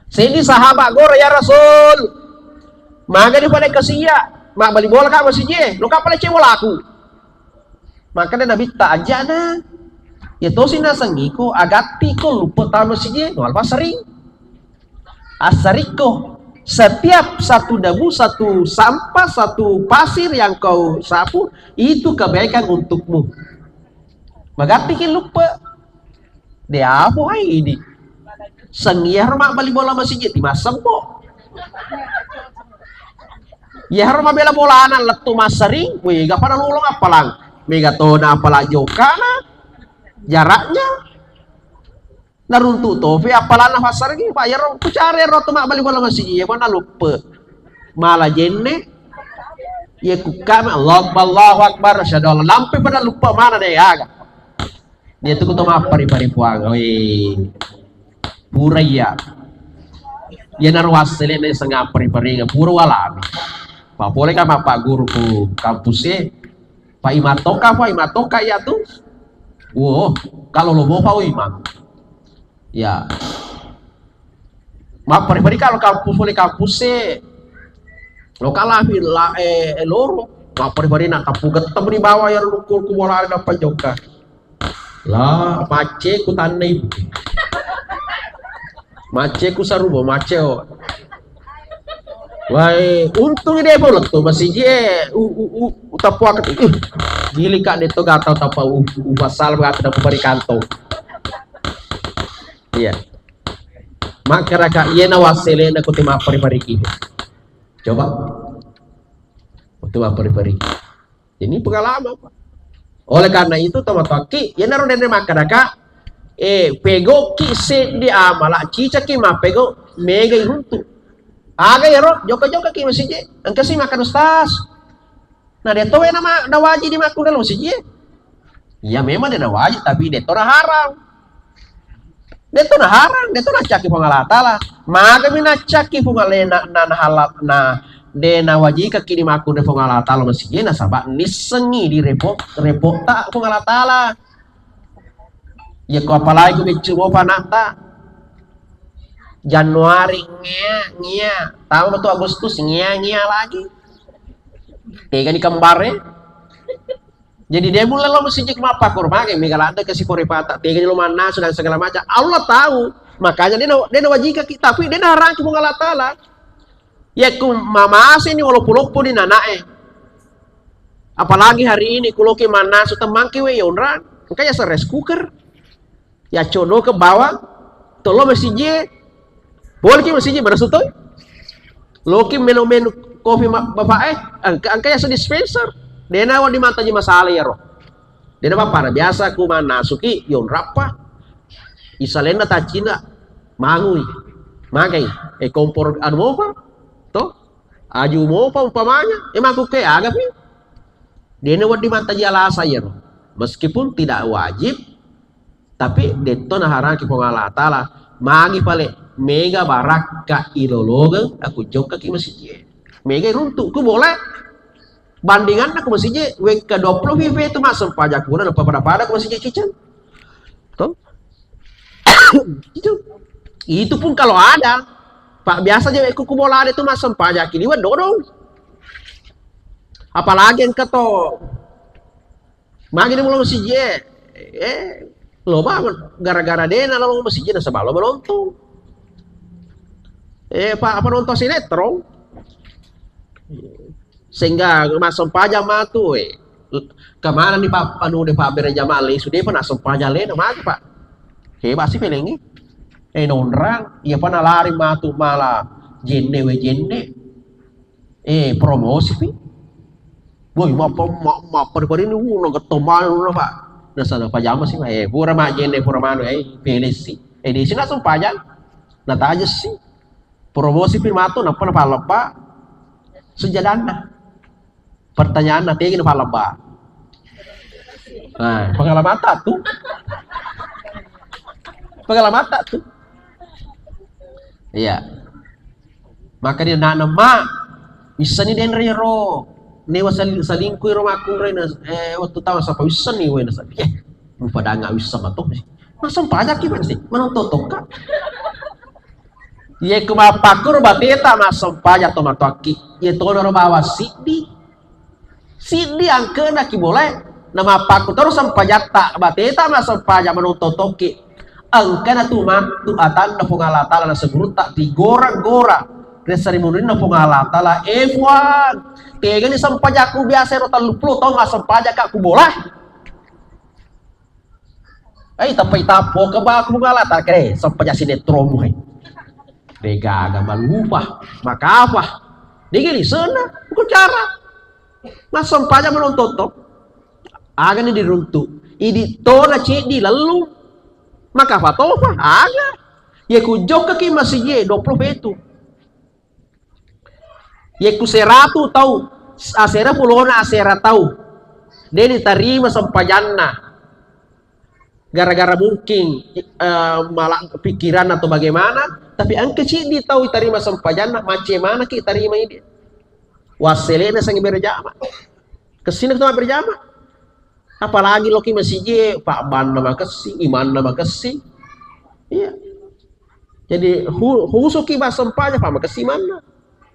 Seddi sahabat gora, "Ya Rasul, maga di pada kasia, mabbali bola ka masih je, lo ka pale cewek laku." Makanya Nabi tak aja na. Ya tosi nasengiko, agatti ko lupa tama masih je, no alfa sering. Assarikko, setiap satu debu, satu sampah, satu pasir yang kau sapu, itu kebaikan untukmu. Magatti ki lupa. De apo hai di. Seng iyaro mabbali bola masih je, ti massempo. Iyaro mabela bolana lettu massering, wega pada lolong appalang. Mega tona appalang jokana, jaraknya. Naruntu tofi appalanna passarengngi, Pak, iyaro kucare ro tu mabbali bola masigi, iya mana luppe. Mala jenne, iya kukkame, Allahu, Allahu Akbar, asyhadu alla, lampe pada luppe mana de aga. Dia tu kuto mappari-pari puang, oi. Pura iya. Iya naro wassele ne senga pari-pari, pura walami. Pak, boleh kan Pak guru ku kampus e? Pak Imam Toka, Pak Imam Toka iya tu. Wo, kalau lo bopa, oh, Imam. Ya. Mappari-pari kalau kampus, oleh kampus e. Lo kalafi la, eh, eh, loro. Mappari-pari nak tapu gettemu di bawah ya, rukun ku bola ada apa joka. La, macce ku tanne. Macce ku sarubo, macce o. Wai, untung de pole tu masigi e, u, u, u, utapuak, ih, gili ka de to gata utapa u, u, pasal gata da pari kantong. Iya. Makkeda ka, iyena wassele na kuti mappari-pariki. Coba. Kuti mappari-pariki. Ini pengalaman, Pak. Oleh karena itu, tomatoakki, iyanaro denre makkadaka, eh, pegokki seddi amala, cicaki mappego, mega iruntu. Aga iyaro, jokka-jokka ki masiji. Engka si makan ustaz. Nah, de to wena ma-, nawaji di makkunrai masiji. Iya memang de nawaji, tapi de to naharam. De to naharam, de to nacakki Puang Allah Taala. Magami nacakki Puang Allah na, na, na halal, na de nawajikaki di makkunrai Puang Allah Taala masiji, nasaba nissengi di repot, repot ta Puang Allah Taala. Iya ko apalagi ko beccu mopa anakta. Januari ngia, ngia. Tama tu Agustus ngia, ngia lagi. Tega ni kembare. Jadi de mulle lo masiji mappakkoro, magi mega ladde kasi korepata. Tega ni lo mannasu dan segala macam. Allah tahu. Makanya de na, de nawajikaki, tapi de naharamki Puang Allah Taala. Yakku mamaseni waloppo-loppo ni nanae. Apalagi hari ini kuloki mannasu temmangki we yonrang. Engka yaseng rice cooker. Yaccono ke bawang. Tolo masiji. Boleh ki masiji mannasu toi. Loki menu-menu kopi ma-, bapak eh. Engka, engka yaseng dispenser. Dena wa dimantaji masalah yaro. Dena bapak biasa ku mannasu ki yonrappa. Isalenna taccinna mangui. Magai. Eh kompor anu mopa. To? Aju mopa umpamanya, eh, makkukke aga pi? Dena wedding mantaji alasa iyaro. Meskipun tidak wajib, tapi detto naharamki Puang Allah Taala. Magi pale mega barakka ilolongeng aku jokkaki masiji. Mega iruntu, ku boleh. Bandinganna ku masiji, wekka dua puluh pitu massempajang kuna, pada-pada ku masiji ciceng. To? Itu. Itu pun kalau ada. Pak biasa je ku bola ada tu massempajang kini wa dodong. Apalagi engka to. Magi ni mulo masiji. Eh, lo bangun gara-gara dena lo masiji nasaba lo menonton. Eh, Pak, apa nonton sinetron? Sehingga massempajang matu, eh. Kemana ni Pak, anu de Pak berjamaah lesu, de pa nassempajang lena matu, Pak. Hebat sih feeling. Eh, nonrang, iya pa nalari matu mala jenne we jenne. Eh, promosi pi. Woi, mappa, ma-, mappa di parini, uh, nagetto manu na, Pak. Nasaba pajama sih, Pak. Eh, pura ma jenne, pura manu, eh, feeling sih. Eh, di sini nassempajang. Natajes sih. Promosi pi matu, nappa napallebba sejadanna. Pertanyaanna, tegi napallebba? Nah, pengalaman tak tuh? Pengalaman tak tuh? Iya. Maka dia anak ma, issani denre ro, newa sal-, salingkui ro makkunrai na, eh, waktu tahu siapa issani wena sa-, eh, mupa danga wissa matok. Massempajang ki masi, manonton tokka. Iye ku mappakkuro bateta massempajang to matoakki. Iye tonaro bawang siddi. Siddi angkena ki bolae. Na mappakku terus sempajatta bateta massempajang manonton tokki. Engkana tu mattu atanna Puang Allah Taala nasegurutta tigora-gora. Ressa ri munrinna Puang Allah Taala, eh Puang, tegani sempajakku biasa ero telluppulo taung massempajakka ku bola. Ai tappa itappo ke baku mugala ta kere, sempajang sinetronmu he. De gaga malupa, makapa. Dege lisena, ku cara. Massempajang manonton to. Agani diruntu. Idi tona ceddi lalu. Makapa topa, aga. Ye ku jokka ki masiji dua puluh pitu. Ye ku seratu tau, asera pulona asera tau. De ditarima sempajanna. Gara-gara mungkin, eh, mala pikiran atau bagaimana, tapi engka ciddi tau itarima sempajanna, macemana ki tarima idi. Wasselena sangi berjama. Kessina tu berjama. Apalagi loki masiji, pabbanna makessing, imanna makessing. Iya. Jadi hu-, husuki massempajang, pa makessing imanna.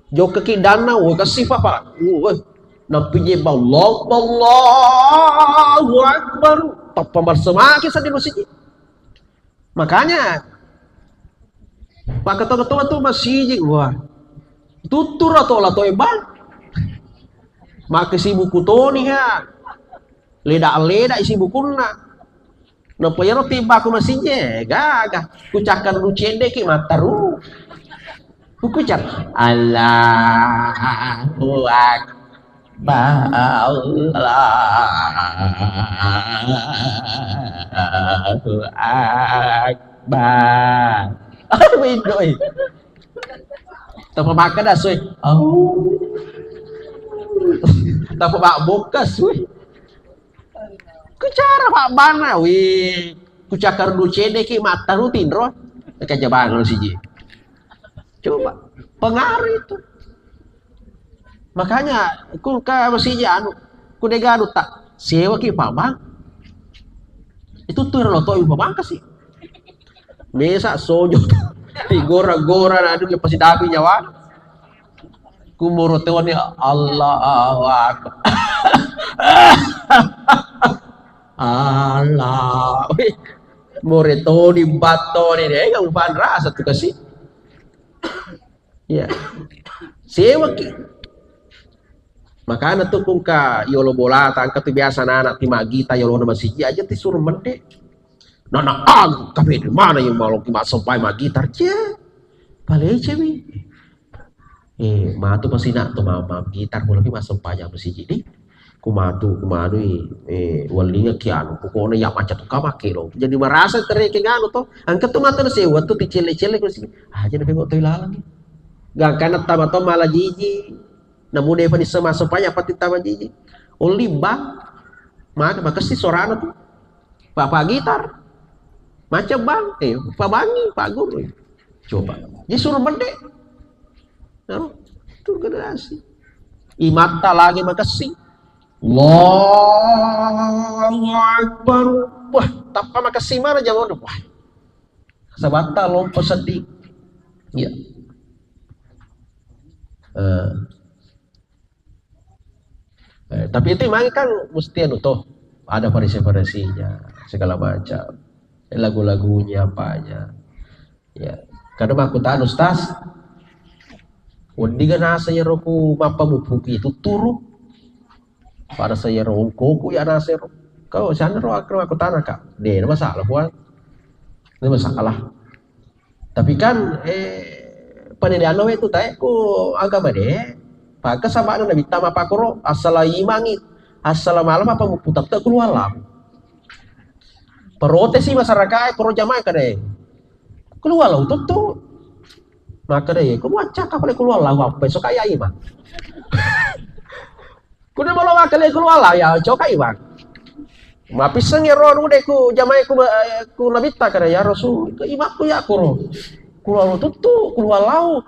Jokkaki danna, woi, kessing, pa, pa. Woi. Napiji, Allahu, Allahu Akbar. Tappa marsemaki seddi masiji. Makanya, pakketo-keto tu masiji, wah. Tutturo to la toe bang. Makkasibuku toni ha. Leda-leda isi bukunna. Napa yaro tibbaku masiji, gaga. Kucakkan lu cendeki mataru. Kukucak. Allahu Akbar. Allahu Akbar. Apa itu, eh? Tappa makkeda sue, au. Tappa mabbokka sue. Kucara pabbana, wih. Kucakar du cedeki mattaru tinro. Kajabang siji. Coba, pengaruh itu. Makanya, ku ka masiji anu, ku dega anu tak, sewa ki pabang. Itu tuh lo to pabang kasih. Mesa sojo. Tigora-gora anu lepas dapi nyawa. Ku moro tewani Allahu Akbar. Allah. Wih, more toni, battoni, eh, nggak upan rasa tuh kasih. Iya. Sewaki. Makana tu kungka yolo bola, tangka tu biasa anak-anak ti magita yolo na masiji aja ti suruh mende. Nana ang kafe di mana yang mau ki masuk pai magitar cia. Palece mi. Eh, matu pasti nak tu mama gitar pula ki masuk pai jam siji di. Ku matu, ku manui, eh, wellinga ki anu, pokoknya ya macam tu kama kelo. Jadi merasa tere ke nganu to. Angka tu mata na sewa tu ti cele-cele ku sini. Aja na pego toi lalang. Gangkana tama to malah jiji. Namu de pani sama supaya pati tama jiji. Oli bang. Maka makasih sorana tu. Papa gitar. Macam bang, eh, pabangi, Pak Guru. Coba. Dia suruh mende. No? Itu generasi. Imatta lagi makasih. Allahu Akbar. Wah, tappa makasih mana jawab. Wah. Sabatta lompo sedih. Iya. Eh. Eh, tapi itu memang kan mesti anu toh, ada variasi-variasinya, segala macam. Lagu-lagunya, apanya. Ya. Kadang aku tanya, "Ustaz, wedding ga nasa ya roku mappa mupuki itu turu?" Pada saya rongkoku ya nasa ro. Kau sana ro aku, aku tanya, Kak. Deh, masalah, Puan. Ini masalah. Tapi kan, eh, pendidikan lo itu tae ku agama deh. Pakai sama ada nabi tama pakoro, asal imangi, asal malam apa mau putar tak keluar lah. Protes sih masyarakat, pro jamaah kade. Keluar lah untuk tuh. Maka deh, kamu acak apa keluar lah, apa besok kayak iman. Kuda bolo makkale ku Allah ya, cokai bang. Mapisseng ero nude ku jamai ku, eh, ku nabitta kada ya Rasul, ke imakku ya kuro. Ku lalu tuttu, ku lau.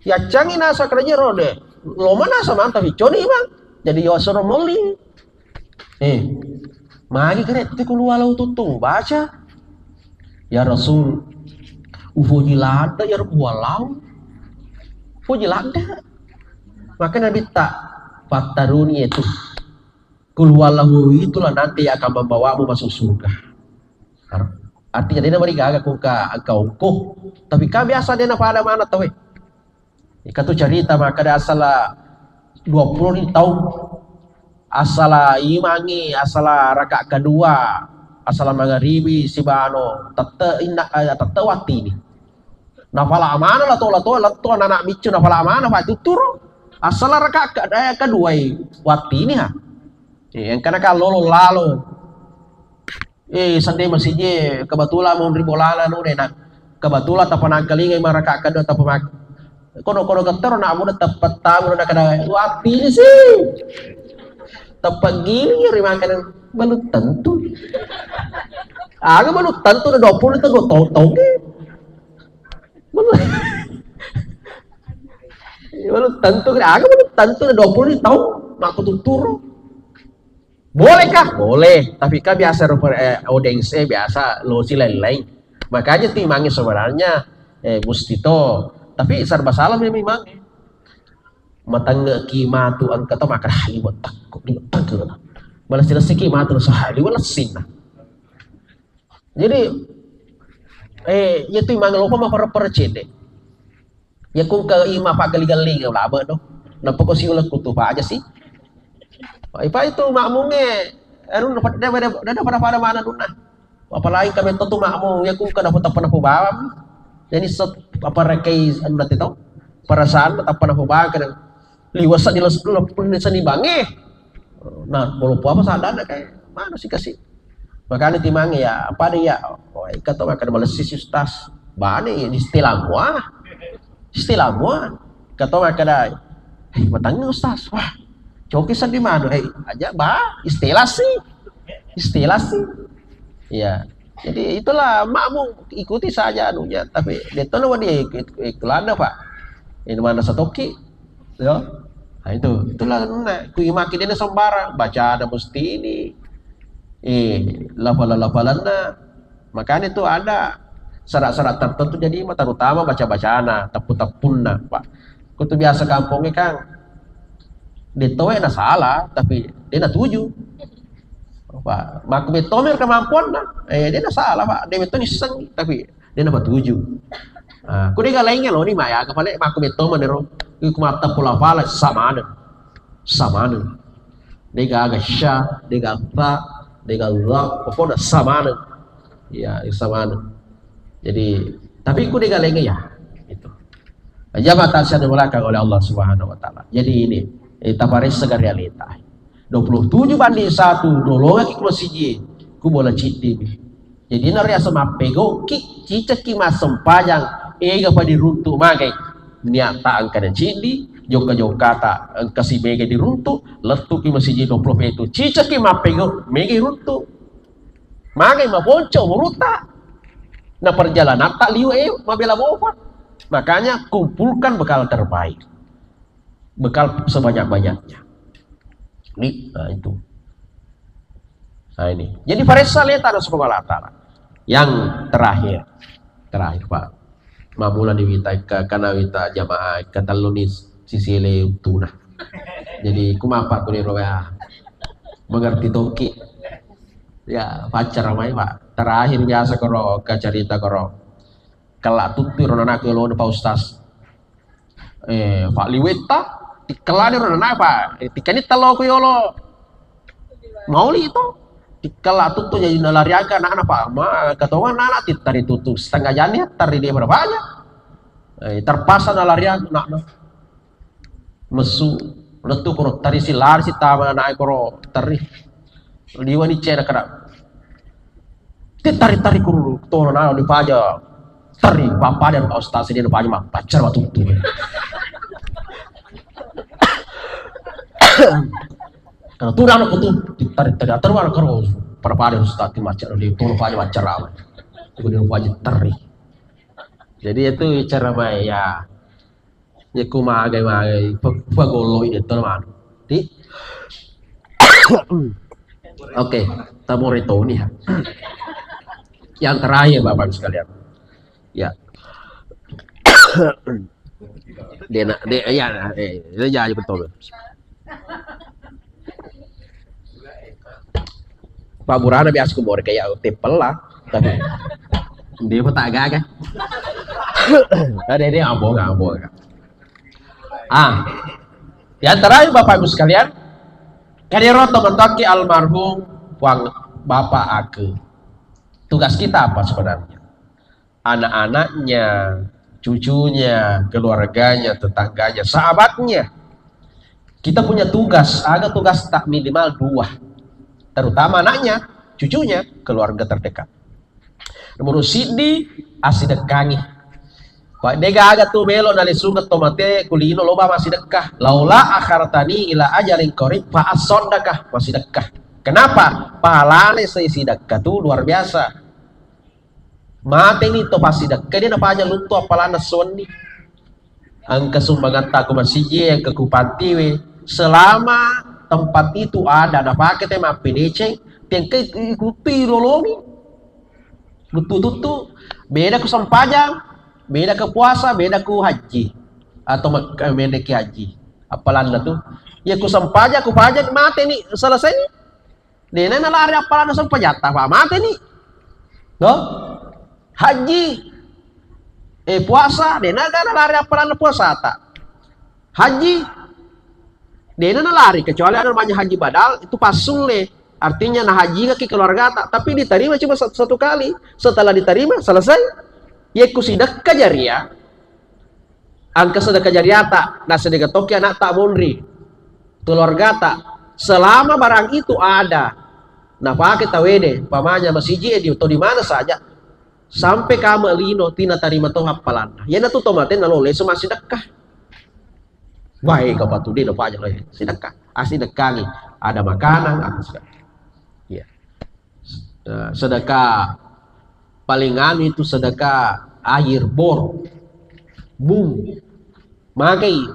Ya cangi nasa kada jero de. Loma nasa mantap iconi bang. Jadi yo soro moli. Eh, magi kare tu ku lau tuttu baca. Ya Rasul, ufoji ladde ya Rasul, lau. Ufoji ladde. Maka Nabitta, "Fattaruni itu. Kul huwallahu itulah nanti yang akan membawamu masuk surga." Artinya dia namarigaga kungka engka ongko. Tapi kan biasa dia napada mana tawe. Ikatu cerita maka ada asala dua puluh ni taung. Asala imangi, asala raka kedua, asala mangaribi sibano tette inna, eh, tette wattini. Nafala amana lato-lato letto anak-anak miccu nafala amana fa tuturo. Asala raka ke-, eh, keduai wattini ha. Eh, engkana ka lolo lalo. Eh, sande masije kebetulan monri bolana nu dena. Kebetulan tapanangkalingai maraka kedua tapamak. Kono-kono gettero nak muda tepat tamu na kada wattini sih. Tepat giri makanan belum tentu. Aga belum tentu na dua puluh itu gue tong-tong. Belum. Belum tentu, aga belum tentu na dua puluh tahun mak tuturo. Bolehkah? Boleh. Tapi kan biasa rupa, eh, audiens, eh, biasa lo si lain-lain. Makanya timangi sebenarnya, eh, musti to. Tapi serba salah memang. Matangge ki matu engka to makan haliwet takko, liwet tangke. Malah silessi ki matu so haliwet lessinna. Jadi, eh, iya tu imang lopa mapara-para cedde. Ya kung ke ima paggali-gali labe do. Nappa ko siuleng kutu pa aja sih. Ipa itu makmunge, anu, dapat, dapat, dapat, dapat mana nuna. Apalagi kami tentu makmung, ya kung ke dapat apa napa bawang. Jadi set, apa rekai anu nanti tau. Perasaan apa napa bawang kadang liwasa di les-, les-, les-, seni bange. Nah, bolo apa sadana kayak mana sih kasih. Makanya timang ya, apa ada ya? Oh, ikat tuh makan malah sisi tas. Bane ya di istilah mua. Istilah mua. Ketua makkedai, "Eh, matangnge Ustaz, wah, coki seddi manu, eh, aja ba, istilasi, istilasi." Iya, jadi itulah makmu ikuti saja anunya, tapi detto na wadi ikut lada pak, ini mana satoki, yo, nah, itu itulah na ku imaki dena sembarang, baca ada mesti ini, eh, lafala-lafalanna. Makanya itu ada syarat-syarat tertentu jadi terutama baca-bacana, teppu-teppunna, Pak. Kutu biasa kampungnya kan detowe na salah tapi dia na tuju. Pak, makku betomi kemampuanna, eh dia na salah, Pak. Dia betul iseng tapi dia na tuju. Ah, ku dia lainnya lo ni maya kepala makku betomi nero. Ku mata pula pala sama ada. Sama ada. Degaga sya, degaga fa, degaga la, pokoknya samana. Ya, samana. Jadi, tapi ku degalenga ya, itu. Jamaah yang dimuliakan oleh Allah Subhanahu wa Ta'ala. Jadi ini, eh, taparessa ke realita. Dua puluh tujuh banding satu, dolongaki ku masiji, ku bola ciddi. Jadi nariaseng mappegoki, cicekki massempajang, ega pa diruntu magai. Niatta engka na ciddi, jokka-jokkata engka si mega diruntu, lettuki masiji dua puluh pitu. Cicekki mappego, mega iruntu. Magai maponco umurutta. Na perjalananta liu e mabela bofa. Makanya kumpulkan bekal terbaik. Bekal sebanyak-banyaknya. Ini, nah itu. Nah ini. Jadi paressa leta na subhanahu wa ta'ala. Yang terakhir. Terakhir, Pak. Mamula ni wita ke, karena wita jamaah ke telu ni sisile untuna. Jadi kumapa ku ni roya mengerti toki. Ya, pacar mai, Pak. Terakhir biasa koro ke cerita koro. Kala tuttu ro nanaku lo Pak Ustaz. Eh, Pak liwetta, tikkalani ro nana Pak. Eh, tikkani telo ku yolo. Mauli itu. Tikkala tuttu jadi nalariaga anak-anak Pak. Ma, ketongan anak tittari tuttu setengah jani tari dia berapa banyak. Eh, terpaksa nalariaga anak-anak. Messu, lettu koro tari si lari si tama anak koro teri. Liwani cena kada. Ti tari-tari kururu, tono nalo di paja. Tari, bapak dan Pak Ustaz ini paja mah pacar waktu itu. Karena tuh anak itu, ti tari-tari, atur mana karo pada pada Ustaz di macam di tono paja macam apa. Itu dia paja teri. Jadi itu cara main ya. Ya ku magai-magai, pe-, pegoloi detto manu. Di. Oke, tamore toni ya. Yang terakhir Bapak Ibu sekalian. Ya. Dena, de, ya, eh, itu jadi betul. Pabburana biasa ku more kayak tepel lah, tapi dia pun tak gaga. Ada dia ambong, ambong. Ah, yang terakhir Bapak Ibu sekalian, kadero teman toki almarhum Puang Bapak Ake. Tugas kita apa sebenarnya? Anak-anaknya, cucunya, keluarganya, tetangganya, sahabatnya. Kita punya tugas, ada tugas tak minimal dua. Terutama anaknya, cucunya, keluarga terdekat. Nomor siddi, asidekkangi. Pak, dega aga tu melo nalesungeng to mate kulino loba masidekka. Laula akhartani ila ajalin qarib fa asaddaqah, masidekka. Kenapa? Pahalane sai sidekka tu luar biasa. Mateni to passidekka, de napaja luttu appalanna suwenni. Engka sumbangatta ku masiji, engka ku pattiwe. Selama tempat itu ada napake te mappedeceng, tengka ikuttu ilolongi. Tuttu-tuttu, beda ku sempajang, beda ke puasa, beda ku haji. Atau mek-, mendeki haji. Appalanna tu. Ya ku sempajang, ku pajang, mateni, selesai. Dena nalari appalanna sempajatta, Pak, mateni. No? Haji. Eh, puasa, dena ga nalari appalanna puasata. Haji. Dena nalari, kecuali ada namanya haji badal, itu pas sulle. Artinya nah haji kaki keluargata, tapi diterima cuma satu, satu kali. Setelah diterima, selesai. Yekku sidekka jaria, Engka sedekah jariata, nasedekah toki anakta monri, keluargata. Selama barang itu ada, napake tawede, pamanya masiji e di, atau di mana saja, sampai kame lino, tina tarima to appalanna. Iyanatu to mate nalo leso massidekah. Wah, eh, kapang tu de' napaja lagi. Sedekah. Ah, sedekah ni. Ada makanan, apa sedekah. Iya. Eh, sedekah paling anu itu sedekah air bor. Bung. Magai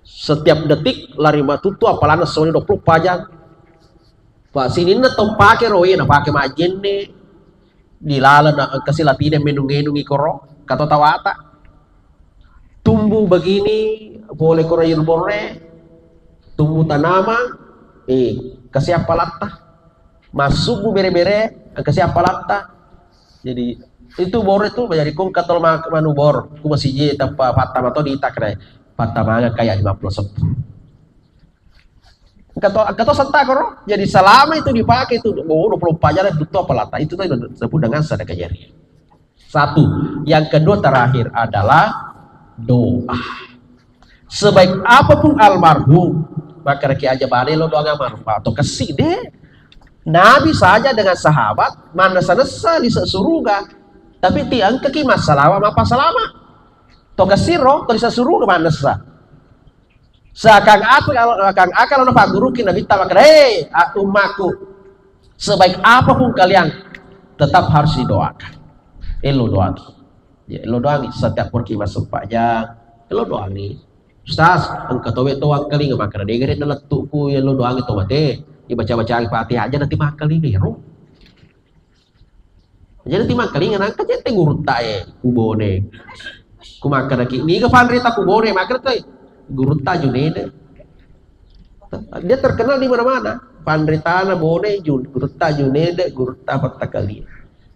setiap detik lari matutu apalana soni dua puluh empat jam. Pak sininna tau pake ro, eh, napake majjenne. Dilaleng na engka si latine menung-enung ikoro, kato tawata. Tumbuh begini, pole koro air borre, tumbuh tanaman, eh, kasiappa latta. Massubbu bere-bere, kasiappa latta. Jadi, itu bor itu menjadi kung katol ma-, manu bor, ku masiji tappa pattama to ditakre, pattama kaya lima puluh seppuh. Engka to, engka to setta koro. Jadi selama itu dipakai itu, oh, dua puluh empat jam butuh apa lata. Itu tadi disebut dengan sedekah jariah. Satu. Yang kedua terakhir adalah doa. Sebaik apapun almarhum, maka reki aja bale lo doa almarhum atau kesi deh. Nabi saja dengan sahabat manessa-nessa di suruga. Tapi ti engka ki massalawa mappasalama. To kesiro, to di suruga manessa. Seakan-akan, seakan-akan lo napagguruki Nabitta makkeda, "Hei, a-, ummaku, sebaik apapun kalian, tetap harus didoakan." Elo doangi. Ya, elo doangi. Setiap pergi masuk Pak Jang, elo doangi. "Ustaz, engka towe to wangkalinga makkeda, degere nalettuku, elo doangi to mate. Dibaca-baca Fatihah aja nanti mangkalinga, ero." Jadi ti mangkalinga nangka jette gurutta e ku Bone. Ku makkeda ki, niga panrita ku Bone, makkeda tu, gurutta Junede. Dia terkenal di mana-mana. Panritana Bone, Jun-, gurutta Junede, gurutta Pattakali.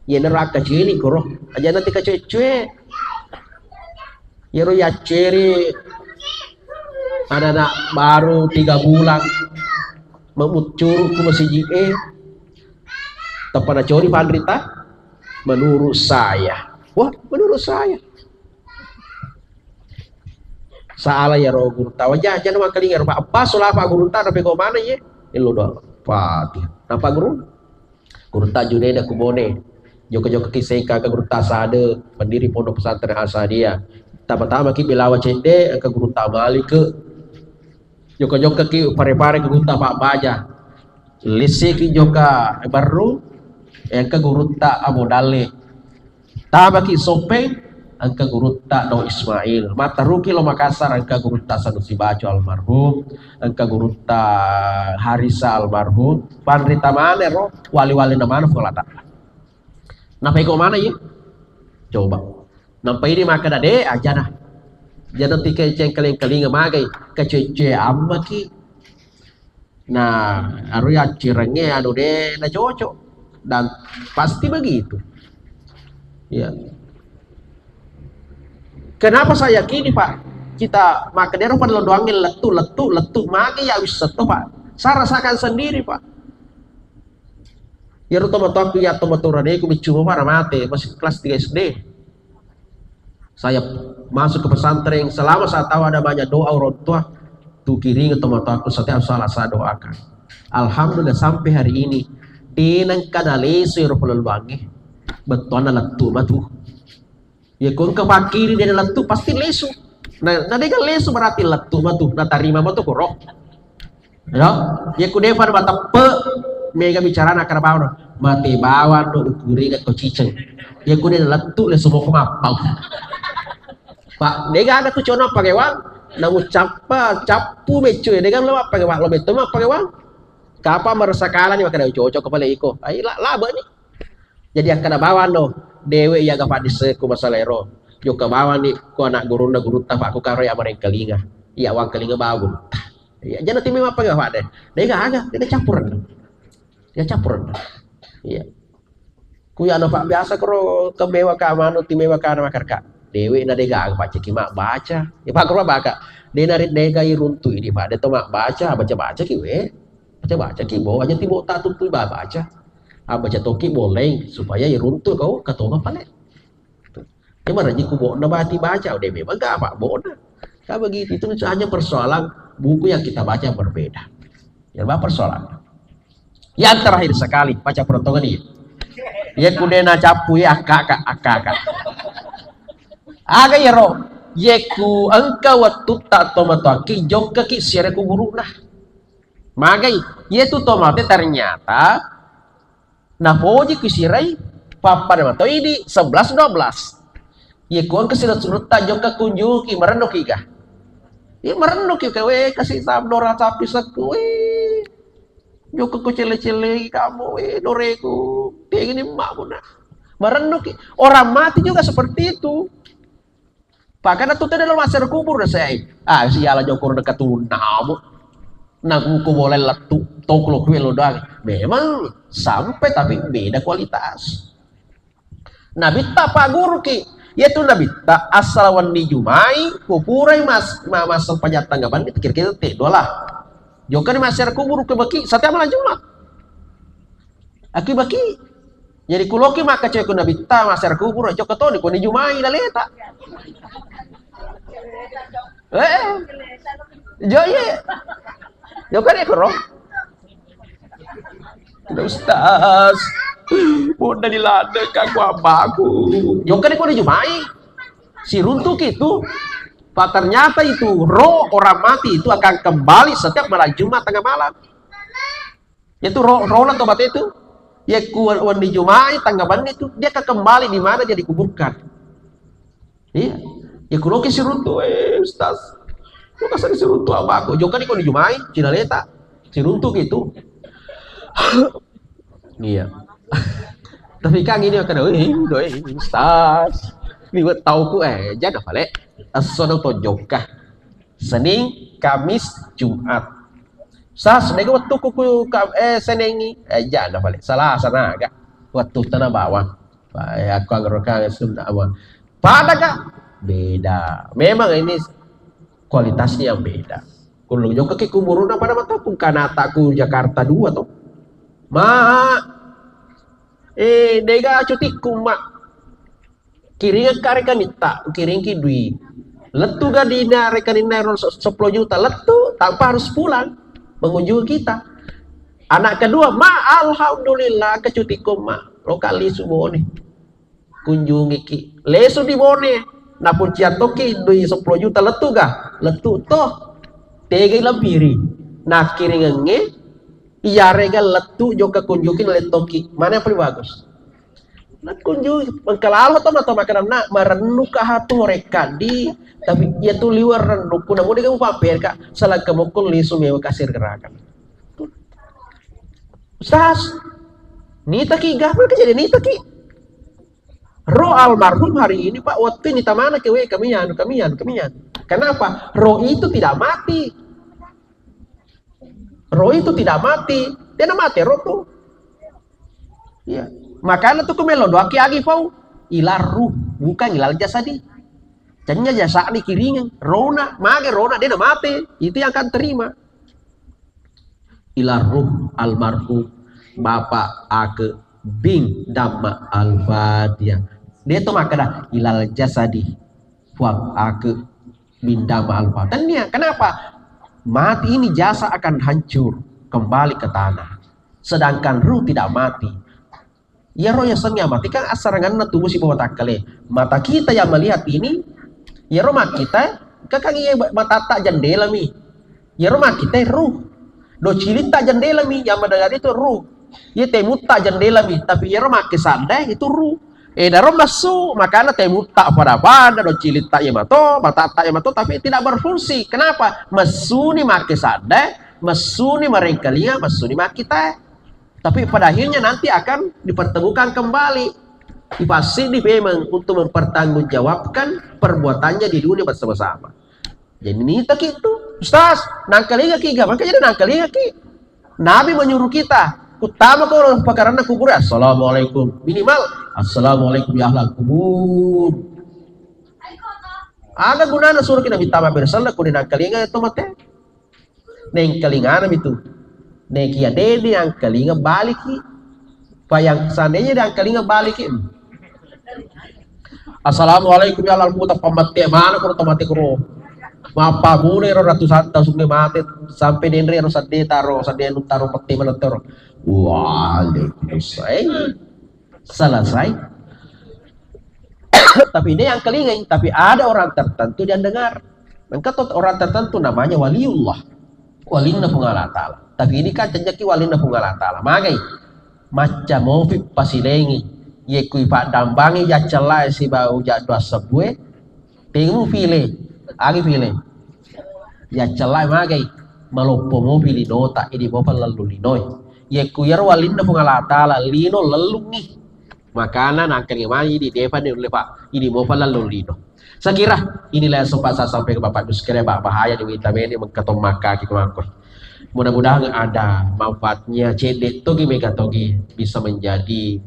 Iya nero akka cini koro. Aja nanti kacue-cue. Yero yacceri anak-anak baru tiga bulan. Mamuccuru ku masiji e. Tappa nacori panrita, menurut saya. Wah, menurut saya. Salah ya ro gurutta. Wajah aja nama kelinga ro. Apa sulapa gurutta, tapi kau mana ye? Elo doang. Fatihah. Napa guru? Gurutta Juneda ku Bone. Jokka-jokka ki seka ke gurutta Sade, pendiri Pondok Pesantren Al Sadia. Tama-tama ki Belawa Cende, ke gurutta Malik ke. Jokka-jokka ki Pare-Pare gurutta Pak Baja. Lisi ki jokka Barru, engka gurutta Abo Dalle. Tama ki Soppeng, engka gurutta No Ismail. Mataruki lo Makassar, engka gurutta Sanusi Baco almarhum, engka gurutta Harisa almarhum. Panrita manero, wali-wali na mana Puang Allah Ta'ala. Napa iko mana iya? Coba. Nampa ini makkeda de aja dah. Jadi tiga cengkeling-keling magai, kecece amma ki. Nah, aru ya cirenge anu de na cocok. Dan pasti begitu. Ya. Kenapa saya yakini, Pak? Kita makkeda ro pada doangin lettu, lettu, lettu, magai ya wis setto, Pak. Saya rasakan sendiri, Pak. Iyaro tomatoakku iya tomatoa radeku miccu bapa na mate, masih kelas tiga S D. Saya masuk ke pesantren, selama saya tahu ada banyak doa orang tua, tu kiring tomatoakku setiap salat saya doakan. Alhamdulillah sampai hari ini, de nengka nalesu ero pelelluangnge, bettuanna lettu matu. Iya, ko engka pakkiri de lettu, pasti lesu. Nah, na dega lesu berarti lettu matu, natarima matu koro. Ya, iya ku defa mateppe, mega bicarana kara bawang. Mate bawang do ukuringa ko ciceng. Iya ku de lettu lesu moko mappau. Pak, dega ada tu cono pagewang, namu cappa, cappu meccu, dega lo pagewang, lo metto ma pagewang. Kapa merasa kalah ni makkeda cocok kepala iko. Ai la, labe ni. Jadi akkeda bawang no, dewe iya ga paddisseku masalah ero. Jokka bawang ni ko anak gurunna gurutta, Pak, ko karo iya marengkalinga. Iya wangkalinga bawang gurutta. Iya, jana timmi mappega, Pak, de. De gaga, de campureng. Ya campureng. Iya. Ku ya no, Pak, biasa karo kemewa ka manu timewa ka na makarka. Dewe na de gaga, Pak, ceki mabbaca. Ya, Pak, karo baka. De nari de ga iruntu ini, Pak. De to mabbaca, baca-baca ki we. Baca-baca ki bo, aja tibo tatu tu baca. Ah, baca toki boleh supaya iruntu kau ketonga pale. Ini maraji ku bo na bati baca, udah memang gak apa bo na. Kan begitu, itu hanya persoalan buku yang kita baca berbeda. Ya, apa persoalan? Yang terakhir sekali, baca peruntungan ini. Ya, kudena capu ya, akak, akak. Aga ya, ro. Yekku engka wettutta tomatoakki, jokkaki siare kuburu'na. Magai, yetu tomate ternyata napoji ku sirai, pappada mato idi, sebelas dua belas. Yekku engka sirut-surutta jokka kunjuki, marennuki ga? Iya, marennuki ka, we, kasi sabdora sapi sekku, we. Jokka ku cele-cele kamu, we, doreku. Tegini emakmu na. Marennuki. Orang mati juga seperti itu. Pakana tu tena lo masero kubur na sai. Ah, siala jokor dekat tu namu. Naku ko boleh lettu, toklo kue lo doang. Memang sampai tapi beda kualitas. Nabitta pagguruki. Yaitu nabitta asal wenni jumai, kupurai mas, ma, maseng pajatang gaban itu kira-kira te dua lah. Jokka ni masero kubur ke baki, setiap malam Jumat. Aki baki. Jadi kuloki maka cewek ku nabitta masero kubur, jokka toni koni jumai laleta. Eh, eh. Jo, iya. Jokka ni kuro. Ustaz. Mudah diladek aku abaku. Jokka ni koni jumai. Siruntuk itu. Pak, ternyata itu roh orang mati itu akan kembali setiap malam Jumat tengah malam. Itu roh, rohna tobat itu. Ya ku wenni Jumai tanggapannya itu, dia akan kembali di mana dia dikuburkan. Iya. Ya kuloki siruntuk, eh, Ustaz. Lu kasar siruntuk apa aku? Jokka ni koni Jumai, Cinaleta. Siruntuk itu. Iya. Tapi kan ini akan, eh, doi, Ustaz. Ini buat tauku, eh, jangan apa, Lek. Asal tau jokka. Senin, Kamis, Jumat. Sas, dega wettuku ku ka-, eh, Senengi. Eh, jana pale. Salasa naga. Wettu tana bawang. Pa-, eh, aku anggero kang sunna awang. Pada ka? Beda. Memang ini kualitasnya yang beda. Kulo jokka ki kuburuna pada mata ku kanata ku Jakarta dua to. Ma, eh, dega cutikku, Mak. Kiringekka rekanitta, kiringki dui. Lettu ga dina rekaninna ero se-, sepuluh juta, lettu tanpa harus pulang mengunjungi kita. Anak kedua, Ma, alhamdulillah, kecutikku, Ma. Lo kali su Bone. Kunjungiki. Lesu di Bone. Napuncia toki dui sepuluh juta lettu ga? Lettu to. Tegai lebiri. Nah, kiringengnge, iyarega lettu jokka kunjungki lettoki. Mana yang paling bagus? Nakkunjui, mengkalalo to mata makananna, marennu ka hatu rekaddi, tapi iya tu liwa rennukku, namu dega mupaper ka, salakka mokko lisu mewa kasir gerakan. Ustaz, nitaki gapal kejadian nitaki. Roh almarhum hari ini, Pak, waktu ini tamana ke we, kami anu, kami anu, kami anu. Kenapa? Roh itu tidak mati. Roh itu tidak mati. Dia na mati roh tu. Iya. Makanya tu kumelo doaki agi fau. Ilar ruh, bukan ilal jasadi. Canya jasadi kiringan. Rona, mage rona, dia na mati. Itu yang akan terima. Ilar ruh almarhum Bapak Ake bin Damma Al-Fatihah. Dia tu makada ilal jasadi. Fuad Ake bin Damma Al-Fatihah. Tennia, kenapa? Mati ini jasad akan hancur, kembali ke tanah. Sedangkan ruh tidak mati. Iyaro yasengnge mati kan assaranganna tubuh sibawa takkale. Mata kita yang melihat ini, iyaro makkita, kakang iya matatta jendela mi. Iyaro makkita ruh. Do cilitta jendela mi, yang mendengar itu ruh. Iya temutta jendela mi, tapi iyaro makke sadda itu ruh. Eh, daro messu, makana temutta pada-pada, do cilitta iya mato, matatta iya mato, tapi tidak berfungsi. Kenapa? Messuni makke sadda, messuni marengkalinga, messuni makkita. Tapi pada akhirnya nanti akan dipertemukan kembali. Ipassiddi memang untuk mempertanggungjawabkan perbuatannya di dunia bersama-sama. Jadi nitaki tu, Ustaz, nangkalingaki, gapang jadi nangkalingaki. Nabi menyuruh kita, utama ko pakaranna kubur, assalamualaikum. Minimal, assalamualaikum ya ahlal kubur. Aga gunana suruh kita minta maaf bersama, kuni nangkalinga itu mate. Nengkalingana mitu. Nekia dede angkalinga baliki. Payang seandainya dia angkalinga baliki. Assalamualaikum ya ahlal kubur, tappa mate mana ko to mate ko. Mappamula ero ratusan taung sunge mate sampai denre ero sedde taro, sedde anu taro mate mana taro. Waalaikumsalam. Selesai. Tapi de' yang kelingai, tapi ada orang tertentu yang dengar. Engka to orang tertentu namanya waliullah. Walinna Puang Allah Ta'ala. Tapi ini kan cenjaki walinna Puang Allah Ta'ala. Magai. Macca mopi pasilengi. Ye kui paddambangi jaccellae sibawa uja dua sebue. Temu pile. Agi pile. Jaccellae magai. Maloppo mopi linota. Idi mopa lellu linoi. Ye kui ero walinna Puang Allah Ta'ala. Lino lellungi. Makana nangkani mani idi depa ni ulle pa idi mopa lellu lino. Saya kira inilah yang sempat saya sampaikan Bapak Ibu sekalian, bah-, bahaya di wita bene mengkatong makaki kemako. Mudah-mudahan ada manfaatnya, cedde togi mega togi bisa menjadi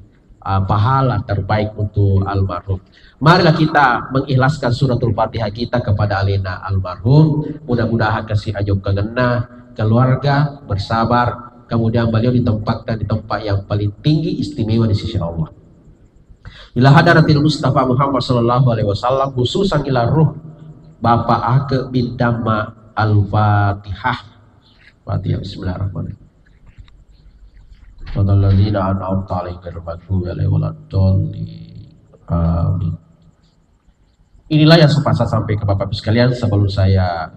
uh, pahala terbaik untuk almarhum. Marilah kita mengikhlaskan suratul Fatihah kita kepada alena almarhum. Mudah-mudahan kasih ajo kangenna keluarga bersabar, kemudian beliau ditempatkan di tempat yang paling tinggi istimewa di sisi Allah. Ila hadratil Mustafa Muhammad sallallahu alaihi wasallam, khususan ila ruh Bapak Ake bin Damma. Al-Fatihah. Fatihah, bismillahirrahmanirrahim. Siratal ladzina an'amta 'alaihim ghairil maghdubi 'alaihim waladdallin. Amin. Inilah yang sempat saya sampaikan Bapak Ibu sekalian sebelum saya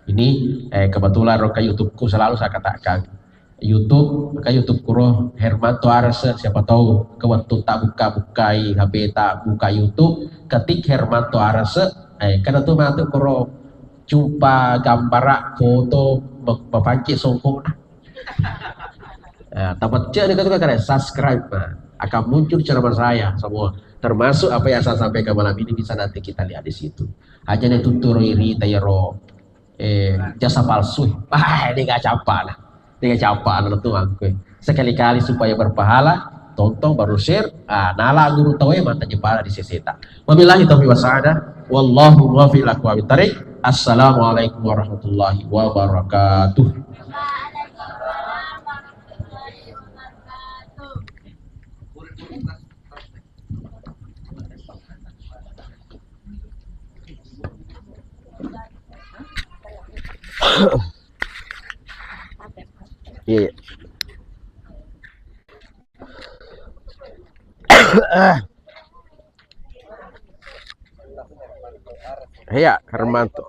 ini, eh, kebetulan roka YouTube-ku selalu saya katakan. YouTube, maka YouTube kuro Hermanto Arese, siapa tahu ke waktu tak buka-bukai H P tak buka YouTube, ketik Hermanto Arese, eh, kada tu matu kuro jumpa gambar foto me-, mapanci songkok. Nah, tapecce ni katu kare subscribe, nah, akan muncul ceramah saya semua, termasuk apa yang saya sampaikan malam ini bisa nanti kita lihat di situ. Aja ne tuturo iri tayaro eh, jasa palsu. Ah, ini gak capek lah. Ini gak capek lah tuh aku. Sekali-kali supaya berpahala, tonton baru share. Ah, nala guru tahu ya mata jepara di seseta. Wabillahi taufiq wasadah. Wallahu muwaffiq ila aqwamit thariq. Assalamualaikum warahmatullahi wabarakatuh. Iya, iya. Iya, Hermanto.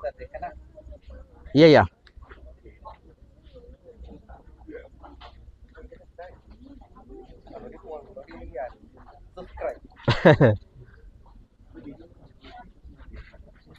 Iya, iya.